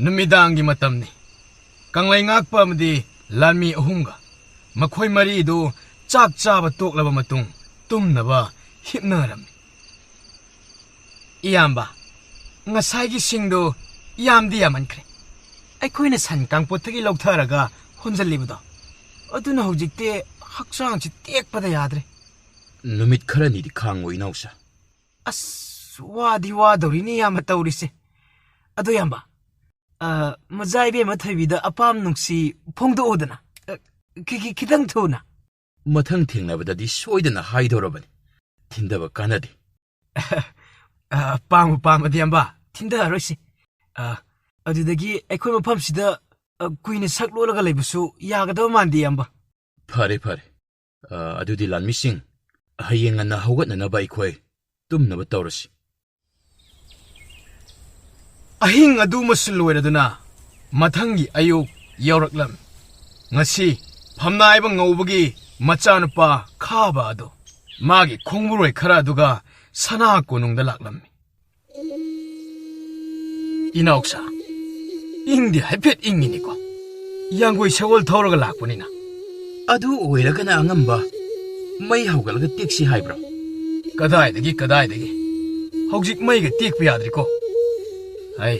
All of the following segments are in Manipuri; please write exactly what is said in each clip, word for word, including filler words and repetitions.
ꯅꯨꯃꯤꯗꯥꯡꯒꯤ ꯃꯇꯝꯅꯤ꯫ ꯀꯪꯂꯩꯉꯥꯛꯄ ꯑꯃꯗꯤ ꯂꯥꯟꯃꯤ ꯑꯍꯨꯝꯒ ꯃꯈꯣꯏ ꯃꯔꯤꯗꯨ ꯆꯥꯛ ꯆꯥꯕ ꯇꯣꯛꯂꯕ ꯃꯇꯨꯡ ꯇꯨꯝꯅꯕ ꯍꯤꯞꯅꯔꯝꯃꯤ꯫ "ꯏꯌꯥꯝꯕ, ꯉꯁꯥꯏꯒꯤ ꯁꯤꯡꯗꯨ ꯌꯥꯝꯗꯤ ꯌꯥꯝꯃꯟꯈ꯭ꯔꯦ꯫ ꯑꯩꯈꯣꯏꯅ ꯁꯟ ꯀꯥꯡꯄꯣꯠꯇꯒꯤ ꯂꯧꯊꯔꯒ ꯍꯣꯟꯖꯜꯂꯤꯕꯗꯣ, ꯑꯗꯨꯅ ꯍꯧꯖꯤꯛꯇꯤ ꯍꯛꯆꯥꯡꯁꯤ ꯇꯦꯛꯄꯗ ꯌꯥꯗ꯭ꯔꯦ꯫" "ꯅꯨꯃꯤꯠ ꯈꯔꯅꯤꯗꯤ ꯈꯥꯡꯉꯣ, ꯏꯅꯥꯎꯁꯥ꯫" "ꯑꯁ, ꯋꯥꯗꯤ ꯋꯥꯗꯧꯔꯤꯅꯦ ꯏꯌꯥꯝꯕ ꯇꯧꯔꯤꯁꯦ꯫ ꯑꯗꯣ ꯏꯌꯥꯝꯕ, ꯑ, ꯃꯖꯥ ꯏꯕꯦꯝꯃ ꯊꯣꯏꯕꯤꯗ ꯑꯄꯥꯝ ꯅꯨꯡꯁꯤ ꯐꯣꯡꯗꯣꯛꯎꯗꯅ꯫ ꯑ, ꯈꯤ-, ꯈꯤ-, ꯈꯤꯇꯪ ꯊꯨꯅ꯫" "ꯃꯊꯪ ꯊꯦꯡꯅꯕꯗꯗꯤ ꯁꯣꯏꯗꯅ ꯍꯥꯏꯗꯧꯔꯕꯅꯤ꯫ ꯊꯤꯟꯗꯕ ꯀꯥꯟꯅꯗꯦ꯫" "ꯑ, ꯄꯥꯝꯕꯨ ꯄꯥꯝꯃꯗꯤ ꯏꯌꯥꯝꯕ, ꯊꯤꯟꯊꯔꯔꯣꯏꯁꯤ꯫ ꯑ, ꯑꯗꯨꯗꯒꯤ ꯑꯩꯈꯣꯏ ꯃꯐꯝꯁꯤꯗ, ꯑ, ꯀꯨꯏꯅ ꯁꯛ ꯂꯣꯜꯂꯒ ꯂꯩꯕꯁꯨ ꯌꯥꯒꯗꯕ ꯃꯥꯟꯗꯦ ꯏꯌꯥꯝꯕ꯫" "ꯐꯔꯦ, ꯐꯔꯦ꯫ ꯑ, ꯑꯗꯨꯗꯤ ꯂꯥꯟꯃꯤꯁꯤꯡ, ꯍꯌꯦꯡ ꯉꯟꯅ ꯍꯧꯒꯠꯅꯅꯕ ꯑꯩꯈꯣꯏ ꯇꯨꯝꯅꯕ ꯇꯧꯔꯁꯤ꯫" ꯑꯍꯤꯡ ꯑꯗꯨꯃꯁꯨ ꯂꯣꯏꯔꯗꯨꯅ ꯃꯊꯪꯒꯤ ꯑꯌꯨꯛ ꯌꯧꯔꯛꯂꯝꯃꯤ꯫ ꯉꯁꯤ ꯐꯝꯅꯥꯏꯕ ꯉꯧꯕꯒꯤ ꯃꯆꯥꯅꯨꯄꯥ ꯈꯥꯕ ꯑꯗꯣ ꯃꯥꯒꯤ ꯈꯣꯡꯕꯨꯔꯣꯏ ꯈꯔ ꯑꯗꯨꯒ ꯁꯅꯥ ꯀꯣꯅꯨꯡꯗ ꯂꯥꯛꯂꯝꯃꯤ꯫ "ꯏꯅꯥꯎꯁꯥ, ꯏꯪꯗꯤ ꯍꯥꯏꯐꯦꯠ ꯏꯪꯉꯤꯅꯤꯀꯣ, ꯌꯥꯡꯒꯣꯏ ꯁꯒꯣꯜ ꯊꯧꯔꯒ ꯂꯥꯛꯄꯅꯤꯅ꯫ ꯑꯗꯨ ꯑꯣꯏꯔꯒꯅ ꯑꯉꯝꯕ, ꯃꯩ ꯍꯧꯒꯠꯂꯒ ꯇꯦꯛꯁꯤ ꯍꯥꯏꯕ꯭ꯔꯣ?" "ꯀꯗꯥꯏꯗꯒꯤ, ꯀꯗꯥꯏꯗꯒꯤ? ꯍꯧꯖꯤꯛ ꯃꯩꯒ ꯇꯦꯛꯄ ꯌꯥꯗ꯭ꯔꯤꯀꯣ꯫ ꯍꯩ,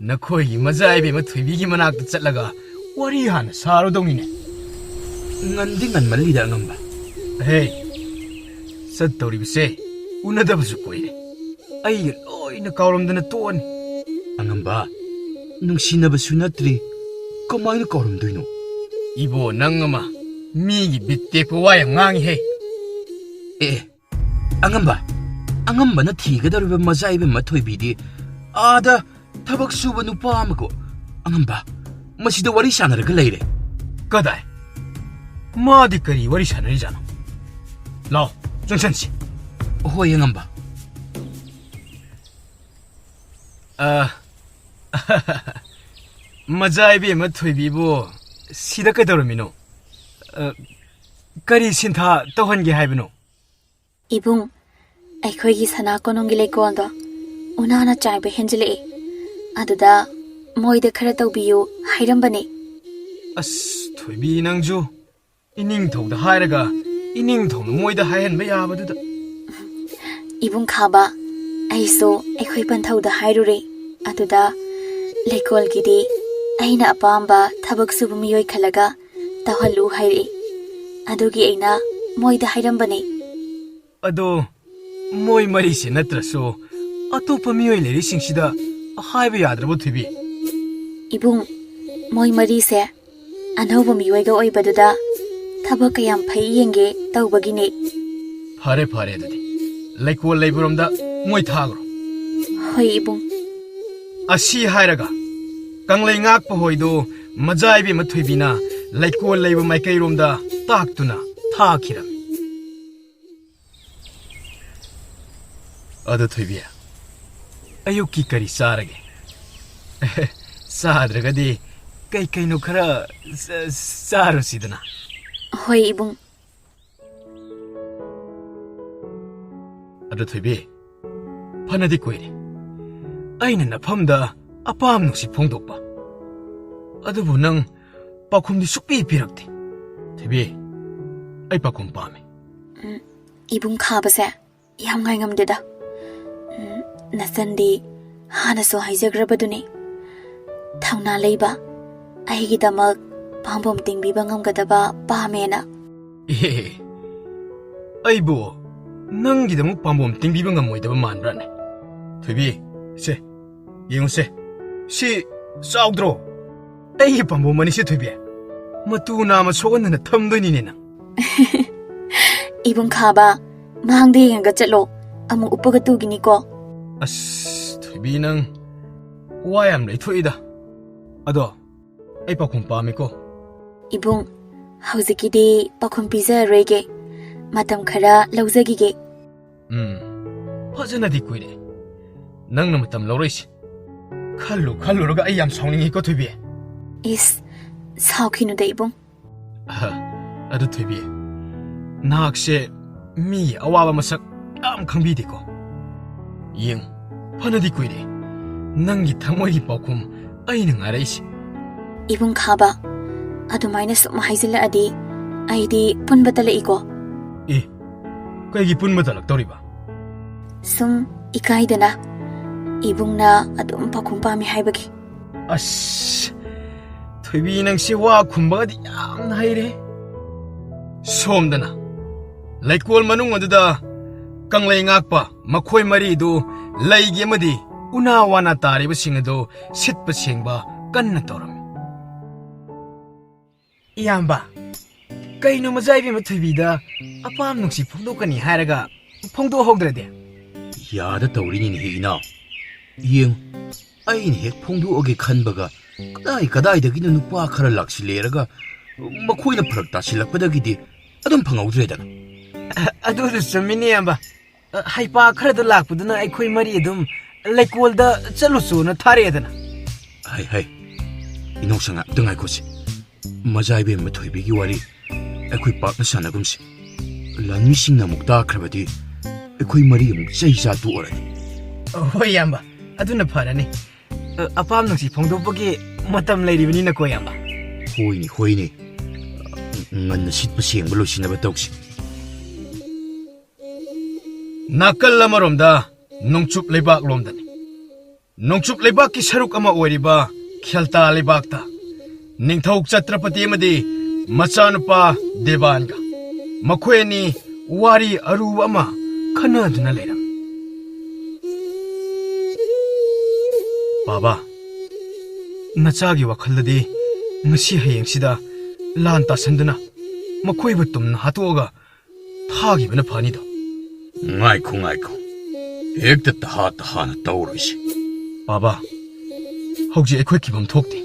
ꯅꯈꯣꯏꯒꯤ ꯃꯖꯥ ꯏꯕꯦꯝꯃ ꯊꯣꯏꯕꯤꯒꯤ ꯃꯅꯥꯛꯇ ꯆꯠꯂꯒ ꯋꯥꯔꯤ ꯍꯥꯟꯅ ꯁꯥꯔꯨꯗꯧꯅꯤꯅꯦ꯫" "ꯉꯟꯗꯤ ꯉꯟꯃꯜꯂꯤꯗ ꯑꯉꯝꯕ꯫" "ꯍꯦ, ꯆꯠꯇꯧꯔꯤꯕꯁꯦ ꯎꯅꯗꯕꯁꯨ ꯀꯨꯏꯔꯦ꯫ ꯑꯩꯒ ꯂꯣꯏꯅ ꯀꯥꯎꯔꯝꯗꯅ ꯇꯣꯛꯑꯅꯤ꯫" "ꯑꯉꯝꯕ, ꯅꯨꯡꯁꯤꯅꯕꯁꯨ ꯅꯠꯇ꯭ꯔꯤ, ꯀꯃꯥꯏꯅ ꯀꯥꯎꯔꯝꯗꯣꯏꯅꯣ?" "ꯏꯕꯣ, ꯅꯪ ꯑꯃ, ꯃꯤꯒꯤ ꯕꯤꯠ ꯇꯦꯛꯄ ꯋꯥ ꯌꯥꯝ ꯉꯥꯡꯉꯤꯍꯦ꯫" "ꯑꯦ, ꯑꯉꯝꯕ, ꯑꯉꯝꯕꯅ ꯊꯤꯒꯗꯧꯔꯤꯕ ꯃꯖꯥ ꯏꯕꯦꯝꯃ ꯊꯣꯏꯕꯤꯗꯤ ꯑꯥꯗ ꯊꯕꯛ ꯁꯨꯕ ꯅꯨꯄꯥ ꯑꯃꯒ꯫" "ꯑꯉꯝꯕ, ꯃꯁꯤꯗ ꯋꯥꯔꯤ ꯁꯥꯟꯅꯔꯒ ꯂꯩꯔꯦ꯫" "ꯀꯗꯥꯏ? ꯃꯥꯗꯤ ꯀꯔꯤ ꯋꯥꯔꯤ ꯁꯥꯟꯅꯔꯤꯖꯥꯠꯅꯣ? ꯂꯥꯎ, ꯆꯪꯁꯟꯁꯤ꯫" "ꯍꯣꯏ, ꯑꯉꯝꯕ꯫" "ꯑ, ꯃꯖꯥ ꯏꯕꯦꯝꯃ ꯊꯣꯏꯕꯤꯕꯨ ꯁꯤꯗ ꯀꯩꯗꯧꯔꯝꯃꯤꯅꯣ? ꯑ, ꯀꯔꯤ ꯁꯤꯟꯊꯥ ꯇꯧꯍꯟꯒꯦ ꯍꯥꯏꯕꯅꯣ?" "ꯏꯕꯨꯡ, ꯑꯩꯈꯣꯏꯒꯤ ꯁꯅꯥ ꯀꯣꯅꯨꯡꯒꯤ ꯂꯩꯀꯣꯜꯗꯣ ꯎꯅꯥꯅ ꯆꯥꯏꯕ ꯍꯦꯟꯖꯤꯜꯂꯛꯑꯦ꯫ ꯑꯗꯨꯗ ꯃꯣꯏꯗ ꯈꯔ ꯇꯧꯕꯤꯌꯨ ꯍꯥꯏꯔꯝꯕꯅꯦ꯫ ꯑꯁ, ꯊꯣꯏꯕꯤ, ꯅꯪꯁꯨ ꯏꯅꯤꯡꯊꯧꯗ ꯍꯥꯏꯔꯒ ꯏꯅꯤꯡꯊꯧꯅ ꯃꯣꯏꯗ ꯍꯥꯏꯍꯟꯕ ꯌꯥꯕꯗꯨꯗ꯫ ꯏꯕꯨꯡ ꯈꯥꯕ, ꯑꯩꯁꯨ ꯑꯩꯈꯣꯏ ꯄꯟꯊꯧꯗ ꯍꯥꯏꯔꯨꯔꯦ꯫ ꯑꯗꯨꯗ ꯂꯩꯀꯣꯜꯒꯤꯗꯤ ꯑꯩꯅ ꯑꯄꯥꯝꯕ ꯊꯕꯛ ꯁꯨꯕ ꯃꯤꯑꯣꯏ ꯈꯜꯂꯒ ꯇꯧꯍꯜꯂꯨ ꯍꯥꯏꯔꯛꯏ꯫ ꯑꯗꯨꯒꯤ ꯑꯩꯅ ꯃꯣꯏꯗ ꯍꯥꯏꯔꯝꯕꯅꯦ꯫ ꯑꯗꯣ ꯃꯣꯏ ꯃꯔꯤꯁꯦ ꯅꯠꯇ꯭ꯔꯁꯨ ꯑꯇꯣꯞꯄ ꯃꯤꯑꯣꯏ ꯂꯩꯔꯤꯁꯤꯡꯁꯤꯗ ꯍꯥꯏꯕ ꯌꯥꯗ꯭ꯔꯕꯣ, ꯊꯣꯏꯕꯤ? ꯏꯕꯨꯡ, ꯃꯣꯏ ꯃꯔꯤꯁꯦ ꯑꯅꯧꯕ ꯃꯤꯑꯣꯏꯒ ꯑꯣꯏꯕꯗꯨꯗ ꯊꯕꯛ ꯀꯌꯥꯝ ꯐꯩ ꯌꯦꯡꯒꯦ ꯇꯧꯕꯒꯤꯅꯦ꯫ ꯐꯔꯦ, ꯐꯔꯦ, ꯑꯗꯨꯗꯤ ꯂꯩꯀꯣꯜ ꯂꯩꯕꯔꯣꯝꯗ ꯃꯣꯏ ꯊꯥꯈ꯭ꯔꯣ꯫ ꯍꯣꯏ, ꯏꯕꯨꯡ꯫ ꯑꯁꯤ ꯍꯥꯏꯔꯒ ꯀꯪꯂꯩ ꯉꯥꯛꯄ ꯍꯣꯏꯗꯣ ꯃꯖꯥ ꯏꯕꯦꯝꯃ ꯊꯣꯏꯕꯤꯅ ꯂꯩꯀꯣꯜ ꯂꯩꯕ ꯃꯥꯏꯀꯩꯔꯣꯝꯗ ꯇꯥꯛꯇꯨꯅ ꯊꯥꯈꯤꯔꯝꯃꯤ꯫ ꯑꯗꯣ ꯊꯣꯏꯕꯤ, ꯑꯌꯨꯛꯀꯤ ꯀꯔꯤ ꯆꯥꯔꯒꯦ? ꯆꯥꯗ꯭ꯔꯒꯗꯤ ꯀꯩ ꯀꯩꯅꯣ ꯈꯔ ꯆ-, ꯆꯥꯔꯨꯁꯤꯗꯅ꯫ ꯍꯣꯏ, ꯏꯕꯨꯡ꯫ ꯑꯗꯣ ꯊꯣꯏꯕꯤ, ꯐꯅꯗꯤ ꯀꯨꯏꯔꯦ ꯑꯩꯅ ꯅꯐꯝꯗ ꯑꯄꯥꯝ ꯅꯨꯡꯁꯤ ꯐꯣꯡꯗꯣꯛꯄ, ꯑꯗꯨꯕꯨ ꯅꯪ ꯄꯥꯎꯈꯨꯝꯗꯤ ꯁꯨꯛꯄꯤ ꯄꯤꯔꯛꯇꯦ꯫ ꯊꯣꯏꯕꯤ, ꯑꯩ ꯄꯥꯎꯈꯨꯝ ꯄꯥꯝꯃꯤ꯫ ꯎꯝ, ꯏꯕꯨꯡ ꯈꯥꯕꯁꯦ ꯌꯥꯝ ꯉꯥꯏꯉꯝꯗꯦꯗ꯫ ꯎꯝ, ꯅꯆꯟꯗꯤ ꯍꯥꯟꯅꯁꯨ ꯍꯥꯏꯖꯈ꯭ꯔꯕꯗꯨꯅꯤ, ꯊꯧꯅꯥ ꯂꯩꯕ, ꯑꯩꯒꯤꯗꯃꯛ ꯄꯥꯝꯕꯣꯝ ꯇꯤꯡꯕꯤꯕ ꯉꯝꯒꯗꯕ ꯄꯥꯝꯃꯦꯅ꯫ ꯑꯦ, ꯑꯩꯕꯨ ꯅꯪꯒꯤꯗꯃꯛ ꯄꯥꯝꯕꯣꯝ ꯇꯤꯡꯕꯤꯕ ꯉꯝꯃꯣꯏꯗꯕ ꯃꯥꯟꯕ꯭ꯔꯥꯅꯦ? ꯊꯣꯏꯕꯤ, ꯁꯦ, ꯌꯦꯡꯉꯨꯁꯦ꯫ ꯁꯤ ꯆꯥꯎꯗ꯭ꯔꯣ? ꯑꯩꯒꯤ ꯄꯥꯝꯕꯣꯝ ꯑꯅꯤꯁꯦ, ꯊꯣꯏꯕꯤ, ꯃꯇꯨ ꯅꯥꯝꯃ ꯁꯣꯛꯍꯟꯗꯅ ꯊꯝꯗꯣꯏꯅꯤꯅꯦ ꯅꯪ꯫ ꯏꯕꯨꯡ ꯈꯥꯕ, ꯃꯥꯡꯗ ꯌꯦꯡꯉꯒ ꯆꯠꯂꯣ, ꯑꯃꯨꯛ ꯎꯞꯄꯒ ꯇꯨꯈꯤꯅꯤꯀꯣ꯫ ꯑꯁ, ꯊꯣꯏꯕꯤ, ꯅꯪ ꯋꯥ ꯌꯥꯝ ꯂꯩꯊꯣꯛꯏꯗ꯫ ꯑꯗꯣ, ꯑꯩ ꯄꯥꯎꯈꯨꯝ ꯄꯥꯝꯃꯤꯀꯣ꯫ ꯏꯕꯨꯡ, ꯍꯧꯖꯤꯛꯀꯤꯗꯤ ꯄꯥꯎꯈꯨꯝ ꯄꯤꯖꯔꯔꯣꯏꯒꯦ, ꯃꯇꯝ ꯈꯔ ꯂꯧꯖꯈꯤꯒꯦ꯫ ꯎꯝ, ꯐꯖꯅꯗꯤ ꯀꯨꯏꯔꯦ ꯅꯪꯅ ꯃꯇꯝ ꯂꯧꯔꯛꯏꯁꯦ꯫ ꯈꯜꯂꯨ ꯈꯜꯂꯨꯔꯒ ꯑꯩ ꯌꯥꯝ ꯁꯥꯎꯅꯤꯡꯉꯤꯀꯣ, ꯊꯣꯏꯕꯤ꯫ ꯏꯁ, ꯁꯥꯎꯈꯤꯅꯨꯗ, ꯏꯕꯨꯡ꯫ ꯑꯍ, ꯑꯗꯨ ꯊꯣꯏꯕꯤ, ꯅꯍꯥꯛꯁꯦ ꯃꯤꯒꯤ ꯑꯋꯥꯕ ꯃꯁꯛ ꯌꯥꯝ ꯈꯪꯕꯤꯗꯦꯀꯣ꯫ ꯌꯦꯡ, ꯐꯅꯗꯤ ꯀꯨꯏꯔꯦ ꯅꯪꯒꯤ ꯊꯃꯣꯏꯒꯤ ꯄꯥꯎꯈꯨꯝ ꯑꯩꯅ ꯉꯥꯏꯔꯛꯏꯁꯦ꯫ ꯏꯕꯨꯡ ꯈꯥꯕ, ꯑꯗꯨꯃꯥꯏꯅ ꯁꯨꯝ ꯍꯥꯏꯖꯤꯜꯂꯛꯑꯗꯤ ꯑꯩꯗꯤ ꯄꯨꯟꯕ ꯇꯜꯂꯛꯏꯀꯣ꯫ ꯑꯦ, ꯀꯩꯒꯤ ꯄꯨꯟꯕ ꯇꯜꯂꯛꯇꯧꯔꯤꯕ? ꯁꯨꯝ ꯏꯀꯥꯏꯗꯅ, ꯏꯕꯨꯡꯅ ꯑꯗꯨꯝ ꯄꯥꯎꯈꯨꯝ ꯄꯥꯝꯃꯤ ꯍꯥꯏꯕꯒꯤ꯫ ꯑꯁ, ꯊꯣꯏꯕꯤ, ꯅꯪꯁꯦ ꯋꯥ ꯈꯨꯝꯕꯒꯗꯤ ꯌꯥꯝꯅ ꯍꯩꯔꯦ꯫ ꯁꯣꯝꯗꯅ ꯂꯩꯀꯣꯜ ꯃꯅꯨꯡ ꯑꯗꯨꯗ ꯀꯪꯂꯩ ꯉꯥꯛꯄ ꯃꯈꯣꯏ ꯃꯔꯤꯗꯨ ꯂꯩꯒꯤ ꯑꯃꯗꯤ ꯎꯅꯥ ꯋꯥꯅ ꯇꯥꯔꯤꯕꯁꯤꯡ ꯑꯗꯨ ꯁꯤꯠꯄ ꯁꯦꯡꯕ ꯀꯟꯅ ꯇꯧꯔꯝꯃꯤ꯫ ꯏꯌꯥꯝꯕ, ꯀꯩꯅꯣ ꯃꯆꯥ ꯏꯕꯦꯝꯃ ꯊꯣꯏꯕꯤꯗ ꯑꯄꯥꯝ ꯅꯨꯡꯁꯤ ꯐꯣꯡꯗꯣꯛꯀꯅꯤ ꯍꯥꯏꯔꯒ ꯐꯣꯡꯗꯣꯛꯍꯧꯗ꯭ꯔꯗꯤ? ꯌꯥꯗ ꯇꯧꯔꯤꯅꯤꯅꯦꯍꯦ ꯏꯅꯥꯎ꯫ ꯌꯦꯡꯉꯨ, ꯑꯩꯅ ꯍꯦꯛ ꯐꯣꯡꯗꯣꯛꯑꯒꯦ ꯈꯟꯕꯒ ꯀꯗꯥꯏ ꯀꯗꯥꯏꯗꯒꯤꯅꯣ ꯅꯨꯄꯥ ꯈꯔ ꯂꯥꯛꯁꯤꯜꯂꯦꯔꯒ ꯃꯈꯣꯏꯅ ꯐꯔꯛ ꯇꯥꯁꯤꯜꯂꯛꯄꯗꯒꯤꯗꯤ ꯑꯗꯨꯝ ꯐꯪꯍꯧꯗ꯭ꯔꯦꯗꯅ꯫ ꯑꯗꯨꯁꯨ ꯆꯨꯝꯃꯤꯅꯦ ꯏꯌꯥꯝꯕ꯫ ꯍꯩꯄꯥ ꯈꯔꯗ ꯂꯥꯛꯄꯗꯨꯅ ꯑꯩꯈꯣꯏ ꯃꯔꯤ ꯑꯗꯨꯝ ꯂꯩꯀꯣꯜꯗ ꯆꯠꯂꯨꯆꯣꯅ ꯊꯥꯔꯛꯑꯦꯗꯅ꯫ ꯍꯩ ꯍꯩ, ꯏꯅꯧꯁꯪ ꯉꯥꯛꯇ ꯉꯥꯏꯈꯣꯁꯤ꯫ ꯃꯖꯥ ꯏꯕꯦꯝꯃ ꯊꯣꯏꯕꯤꯒꯤ ꯋꯥꯔꯤ ꯑꯩꯈꯣꯏ ꯄꯥꯛꯅ ꯁꯥꯟꯅꯒꯨꯝꯁꯤ꯫ ꯂꯥꯟꯃꯤꯁꯤꯡꯅ ꯑꯃꯨꯛ ꯇꯥꯈ꯭ꯔꯕꯗꯤ ꯑꯩꯈꯣꯏ ꯃꯔꯤ ꯑꯃꯨꯛ ꯆꯩ ꯆꯥ ꯇꯣꯛꯑꯔꯅꯤ꯫ ꯍꯣꯏ ꯏꯌꯥꯝꯕ, ꯑꯗꯨꯅ ꯐꯔꯅꯤ꯫ ꯑ, ꯑꯄꯥꯝ ꯅꯨꯡꯁꯤ ꯐꯣꯡꯗꯣꯛꯄꯒꯤ ꯃꯇꯝ ꯂꯩꯔꯤꯕꯅꯤꯅꯀꯣ ꯏꯌꯥꯝꯕ꯫ ꯍꯣꯏꯅꯦ ꯍꯣꯏꯅꯦ, ꯉꯟꯅ ꯁꯤꯠꯄ ꯁꯦꯡꯕ ꯂꯣꯏꯁꯤꯟꯅꯕ ꯇꯧꯁꯤ꯫ ꯅꯥꯀꯜ ꯑꯃꯔꯣꯝꯗ ꯅꯣꯡꯆꯨꯞ ꯂꯩꯕꯥꯛ ꯂꯣꯝꯗꯅꯤ꯫ ꯅꯣꯡꯆꯨꯞ ꯂꯩꯕꯥꯛꯀꯤ ꯁꯔꯨꯛ ꯑꯃ ꯑꯣꯏꯔꯤꯕ ꯈꯦꯜꯇꯥ ꯂꯩꯕꯥꯛꯇ ꯅꯤꯡꯊꯧ ꯆꯇ꯭ꯔꯄꯇꯤ ꯑꯃꯗꯤ ꯃꯆꯥꯅꯨꯄꯥ ꯗꯦꯕꯥꯟꯒ ꯃꯈꯣꯏ ꯑꯅꯤ ꯋꯥꯔꯤ ꯑꯔꯨꯕ ꯑꯃ ꯈꯟꯅꯗꯨꯅ ꯂꯩꯔꯝꯃꯤ꯫ ꯕꯥꯕꯥ, ꯅꯆꯥꯒꯤ ꯋꯥꯈꯜꯗꯗꯤ ꯉꯁꯤ ꯍꯌꯦꯡꯁꯤꯗ ꯂꯥꯟ ꯇꯥꯁꯟꯗꯨꯅ ꯃꯈꯣꯏꯕꯨ ꯇꯨꯝꯅ ꯍꯥꯠꯇꯣꯛꯑꯒ ꯊꯥꯈꯤꯕꯅ ꯐꯅꯤꯗꯣ꯫ ꯉꯥꯏꯈꯣ, ꯉꯥꯏꯈꯣ꯫ ꯍꯦꯛꯇ ꯇꯍꯥ ꯇꯍꯥꯅ ꯇꯧꯔꯣꯏꯁꯤ꯫ ꯕꯥꯕꯥ, ꯍꯧꯖꯤꯛ ꯑꯩꯈꯣꯏ ꯀꯤꯐꯝ ꯊꯣꯛꯇꯦ꯫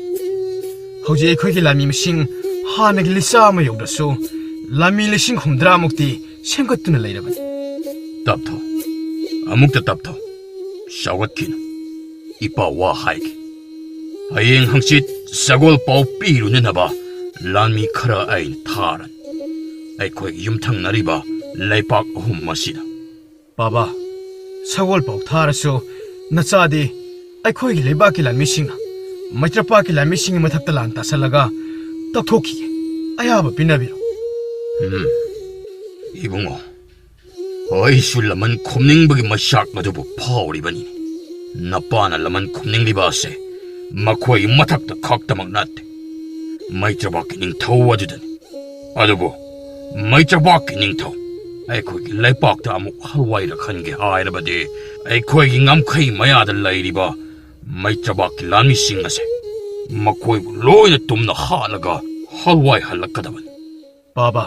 ꯍꯧꯖꯤꯛ ꯑꯩꯈꯣꯏꯒꯤ ꯂꯥꯟꯃꯤ ꯃꯁꯤꯡ ꯍꯥꯟꯅꯒꯤ ꯂꯤꯁꯥ ꯑꯃ ꯌꯧꯗ꯭ꯔꯁꯨ ꯂꯥꯟꯃꯤ ꯂꯤꯁꯤꯡ ꯍꯨꯝꯗ꯭ꯔꯥ ꯃꯨꯛꯇꯤ ꯁꯦꯝꯒꯠꯇꯨꯅ ꯂꯩꯔꯕꯅꯤ꯫ ꯇꯞꯊꯧ꯫ ꯑꯃꯨꯛꯇ ꯇꯞꯊꯧ꯫ ꯁꯥꯎꯒꯠꯈꯤꯅꯨ꯫ ꯏꯄꯥ ꯋꯥ ꯍꯥꯏꯒꯦ꯫ ꯍꯌꯦꯡ ꯍꯪꯆꯤꯠ ꯁꯒꯣꯜ ꯄꯥꯎ ꯄꯤꯔꯨꯅꯅꯕ ꯂꯥꯟꯃꯤ ꯈꯔ ꯑꯩꯅ ꯊꯥꯔꯅꯤ꯫ ꯑꯩꯈꯣꯏꯒꯤ ꯌꯨꯝꯊꯪꯅꯔꯤꯕ ꯂꯩꯄꯥꯛ ꯑꯍꯨꯝ ꯑꯁꯤꯗ꯫ ꯕꯥꯕꯥ, ꯁꯒꯣꯜ ꯄꯥꯎ ꯊꯥꯔꯁꯨ ꯅꯆꯥꯗꯤ ꯑꯩꯈꯣꯏꯒꯤ ꯂꯩꯕꯥꯛꯀꯤ ꯂꯥꯟꯃꯤꯁꯤꯡꯅ ꯃꯩꯇ꯭ꯔꯄꯥꯛꯀꯤ ꯂꯥꯟꯃꯤꯁꯤꯡꯒꯤ ꯃꯊꯛꯇ ꯂꯥꯟ ꯇꯥꯁꯜꯂꯒ ꯇꯧꯊꯣꯛꯈꯤꯒꯦ꯫ ꯑꯌꯥꯕ ꯄꯤꯅꯕꯤꯔꯣ꯫ ꯎꯝ, ꯏꯕꯨꯡꯉꯣ, ꯑꯩꯁꯨ ꯂꯃꯟ ꯈꯨꯝꯅꯤꯡꯕꯒꯤ ꯃꯩꯆꯥꯛ ꯑꯗꯨꯕꯨ ꯐꯥꯎꯔꯤꯕꯅꯤ꯫ ꯅꯄꯥꯅ ꯂꯃꯟ ꯈꯨꯝꯅꯤꯡꯂꯤꯕ ꯑꯁꯦ ꯃꯈꯣꯏꯒꯤ ꯃꯊꯛꯇ ꯈꯛꯇꯃꯛ ꯅꯠꯇꯦ, ꯃꯩꯇ꯭ꯔꯕꯥꯛꯀꯤ ꯅꯤꯡꯊꯧ ꯑꯗꯨꯗꯅꯤ꯫ ꯑꯗꯨꯕꯨ ꯃꯩꯇ꯭ꯔꯕꯥꯛꯀꯤ ꯅꯤꯡꯊꯧ ꯑꯩꯈꯣꯏꯒꯤ ꯂꯩꯄꯥꯛꯇ ꯑꯃꯨꯛ ꯍꯜꯋꯥꯏꯔꯛꯍꯟꯒꯦ ꯍꯥꯏꯔꯕꯗꯤ, ꯑꯩꯈꯣꯏꯒꯤ ꯉꯝꯈꯩ ꯃꯌꯥꯗ ꯂꯩꯔꯤꯕ ꯃꯩꯇ꯭ꯔꯕꯥꯛꯀꯤ ꯂꯥꯟꯃꯤꯁꯤꯡ ꯑꯁꯦ ꯃꯈꯣꯏꯕꯨ ꯂꯣꯏꯅ ꯇꯨꯝꯅ ꯍꯥꯠꯂꯒ ꯍꯜꯋꯥꯏ ꯍꯜꯂꯛꯀꯗꯕꯅꯤ꯫ ꯄꯥꯕ,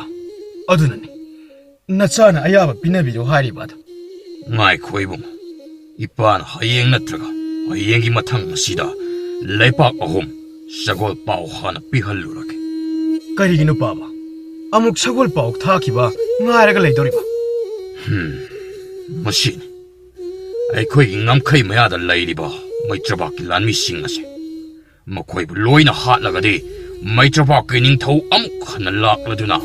ꯑꯗꯨꯅꯅꯤ ꯅꯆꯥꯅ ꯑꯌꯥꯕ ꯄꯤꯅꯕꯤꯔꯣ ꯍꯥꯏꯔꯤꯕ ꯑꯗꯨ꯫ ꯉꯥꯏꯈꯣ ꯏꯕꯨꯡꯉꯣ, ꯏꯄꯥꯅ ꯍꯌꯦꯡ ꯅꯠꯇ꯭ꯔꯒ ꯍꯌꯦꯡꯒꯤ ꯃꯊꯪ ꯑꯁꯤꯗ ꯂꯩꯄꯥꯛ ꯑꯍꯨꯝ ꯁꯒꯣꯜ ꯄꯥꯎ ꯍꯥꯟꯅ ꯄꯤꯍꯜꯂꯨꯔꯒꯦ꯫ ꯀꯔꯤꯒꯤꯅꯣ ꯄꯥꯕ? ꯑꯃꯨꯛ ꯁꯒꯣꯜ ꯄꯥꯎ ꯊꯥꯈꯤꯕ ꯉꯥꯏꯔꯒ ꯂꯩꯗꯧꯔꯤꯕ? ꯍꯝ, ꯃꯁꯤꯅꯤ ꯑꯩꯈꯣꯏꯒꯤ ꯉꯝꯈꯩ ꯃꯌꯥꯗ ꯂꯩꯔꯤꯕ ꯃꯩꯇ꯭ꯔꯕꯥꯛꯀꯤ ꯂꯥꯟꯃꯤꯁꯤꯡ ꯑꯁꯦ꯫ ꯃꯈꯣꯏꯕꯨ ꯂꯣꯏꯅ ꯍꯥꯠꯂꯒꯗꯤ ꯃꯩꯇ꯭ꯔꯕꯥꯛꯀꯤ ꯅꯤꯡꯊꯧ ꯑꯃꯨꯛ ꯍꯟꯅ ꯂꯥꯛꯂꯗꯨꯅ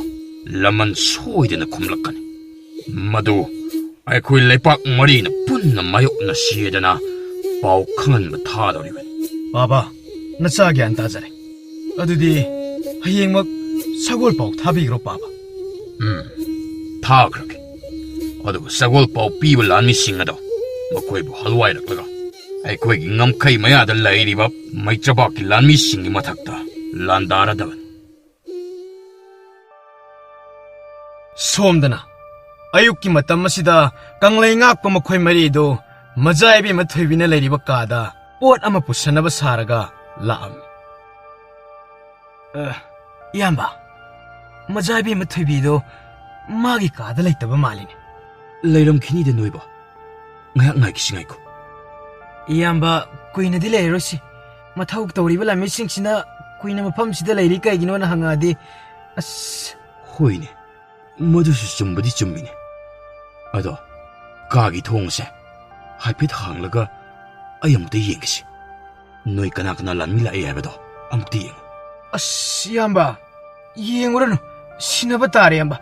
ꯂꯃꯟ ꯁꯣꯏꯗꯅ ꯈꯨꯝꯂꯛꯀꯅꯤ꯫ ꯃꯗꯨ ꯑꯩꯈꯣꯏ ꯂꯩꯄꯥꯛ ꯃꯔꯤꯅ ꯄꯨꯟꯅ ꯃꯥꯌꯣꯛꯅꯁꯤꯗꯅ ꯄꯥꯎ ꯈꯪꯍꯟꯕ ꯊꯥꯗꯧꯔꯤꯕꯅꯤ꯫ ꯄꯥꯕ, ꯅꯆꯥ ꯒ꯭ꯌꯥꯟ ꯇꯥꯖꯔꯦ꯫ ꯑꯗꯨꯗꯤ ꯍꯌꯦꯡꯃꯛ ꯁꯒꯣꯜ ꯄꯥꯎ ꯊꯥꯕꯤꯈ꯭ꯔꯣ ꯄꯥꯕ꯫ ꯎꯝ, ꯊꯥꯈ꯭ꯔꯒꯦ꯫ ꯑꯗꯨꯒ ꯁꯒꯣꯜ ꯄꯥꯎ ꯄꯤꯕ ꯂꯥꯟꯃꯤꯁꯤꯡ ꯑꯗꯣ ꯃꯈꯣꯏꯕꯨ ꯍꯜꯋꯥꯏꯔꯛꯂꯒ ꯑꯩꯈꯣꯏꯒꯤ ꯉꯝꯈꯩ ꯃꯌꯥꯗ ꯂꯩꯔꯤꯕ ꯃꯩꯇ꯭ꯔꯕꯥꯛꯀꯤ ꯂꯥꯟꯃꯤꯁꯤꯡꯒꯤ ꯃꯊꯛꯇ ꯂꯥꯟꯗꯥꯔꯗꯕꯅꯤ꯫ ꯁꯣꯝꯗꯅ ꯑꯌꯨꯛꯀꯤ ꯃꯇꯝ ꯑꯁꯤꯗ ꯀꯪꯂꯩ ꯉꯥꯛꯄ ꯃꯈꯣꯏ ꯃꯔꯤꯗꯨ ꯃꯖꯥ ꯏꯕꯦꯝꯃ ꯊꯣꯏꯕꯤꯅ ꯂꯩꯔꯤꯕ ꯀꯥꯗ ꯄꯣꯠ ꯑꯃ ꯄꯨꯁꯟꯅꯕ ꯁꯥꯔꯒ ꯂꯥꯛꯑꯝꯃꯤ꯫ ꯑ, ꯏꯌꯥꯝꯕ, ꯃꯖꯥ ꯏꯕꯦꯝꯃ ꯊꯣꯏꯕꯤꯗꯣ ꯃꯥꯒꯤ ꯀꯥꯗ ꯂꯩꯇꯕ ꯃꯥꯜꯂꯤꯅꯦ꯫ ꯂꯩꯔꯝꯈꯤꯅꯤꯗ ꯅꯣꯏꯕꯣ꯫ ꯉꯥꯏꯍꯥꯛ ꯉꯥꯏꯈꯤꯁꯤ ꯉꯥꯏꯈꯣ꯫ ꯏꯌꯥꯝꯕ, ꯀꯨꯏꯅꯗꯤ ꯂꯩꯔꯔꯣꯏꯁꯤ꯫ ꯃꯊꯧ ꯇꯧꯔꯤꯕ ꯂꯥꯟꯃꯤꯁꯤꯡꯁꯤꯅ ꯀꯨꯏꯅ ꯃꯐꯝꯁꯤꯗ ꯂꯩꯔꯤ ꯀꯩꯒꯤꯅꯣꯅ ꯍꯪꯉꯛꯑꯗꯤ, ꯑꯁ꯫ ꯍꯣꯏꯅꯦ, ꯃꯗꯨꯁꯨ ꯆꯨꯝꯕꯗꯤ ꯆꯨꯝꯃꯤꯅꯦ꯫ ꯑꯗꯣ ꯀꯥꯒꯤ ꯊꯣꯡꯁꯦ ꯍꯥꯏꯐꯦꯠ ꯍꯥꯡꯂꯒ ꯑꯩ ꯑꯃꯨꯛꯇ ꯌꯦꯡꯒꯦꯁꯤ꯫ ꯅꯣꯏ ꯀꯅꯥ ꯀꯅꯥ ꯂꯥꯟꯃꯤ ꯂꯥꯛꯏ ꯍꯥꯏꯕꯗꯣ ꯑꯃꯨꯛꯇ ꯌꯦꯡꯉꯨ꯫ ꯑꯁ, ꯏꯌꯥꯝꯕ, ꯌꯦꯡꯉꯨꯔꯅꯨ, ꯁꯤꯟꯅꯕ ꯇꯥꯔꯦ, ꯏꯌꯥꯝꯕ꯫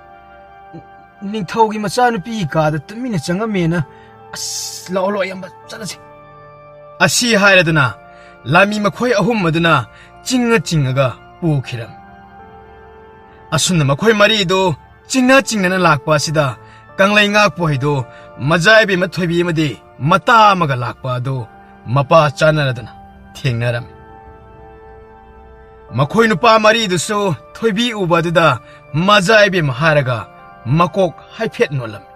ꯅꯤꯡꯊꯧꯒꯤ ꯃꯆꯥꯅꯨꯄꯤꯒꯤ ꯀꯥꯗ ꯇꯨꯃꯤꯟꯅ ꯆꯪꯉꯝꯃꯦꯅ꯫ ꯑꯁ, ꯂꯥꯛꯑꯣ, ꯂꯥꯛꯑꯣ, ꯏꯌꯥꯝꯕ, ꯆꯠꯂꯁꯤ꯫ ꯑꯁꯤ ꯍꯥꯏꯔꯗꯨꯅ ꯂꯥꯃꯤ ꯃꯈꯣꯏ ꯑꯍꯨꯝ ꯑꯗꯨꯅ ꯆꯤꯡꯉ ꯆꯤꯡꯉꯒ ꯄꯨꯈꯤꯔꯝꯃꯤ꯫ ꯑꯁꯨꯝꯅ ꯃꯈꯣꯏ ꯃꯔꯤꯗꯨ ꯆꯤꯡꯅ ꯆꯤꯡꯅꯅ ꯂꯥꯛꯄ ꯑꯁꯤꯗ ꯀꯪꯂꯩ ꯉꯥꯛꯄ ꯍꯩꯗꯨ ꯃꯖꯥ ꯏꯕꯦꯝꯃ ꯊꯣꯏꯕꯤ ꯑꯃꯗꯤ ꯃꯇꯥ ꯑꯃꯒ ꯂꯥꯛꯄ ꯑꯗꯨ ꯃꯄꯥ ꯆꯥꯅꯔꯗꯨꯅ ꯊꯦꯡꯅꯔꯝꯃꯤ꯫ ꯃꯈꯣꯏ ꯅꯨꯄꯥ ꯃꯔꯤꯗꯨꯁꯨ ꯊꯣꯏꯕꯤ ꯎꯕ ꯑꯗꯨꯗ ꯃꯖꯥ ꯏꯕꯦꯝꯃ ꯍꯥꯏꯔꯒ ꯃꯀꯣꯛ ꯍꯥꯏꯐꯦꯠ ꯅꯣꯜꯂꯝꯃꯤ꯫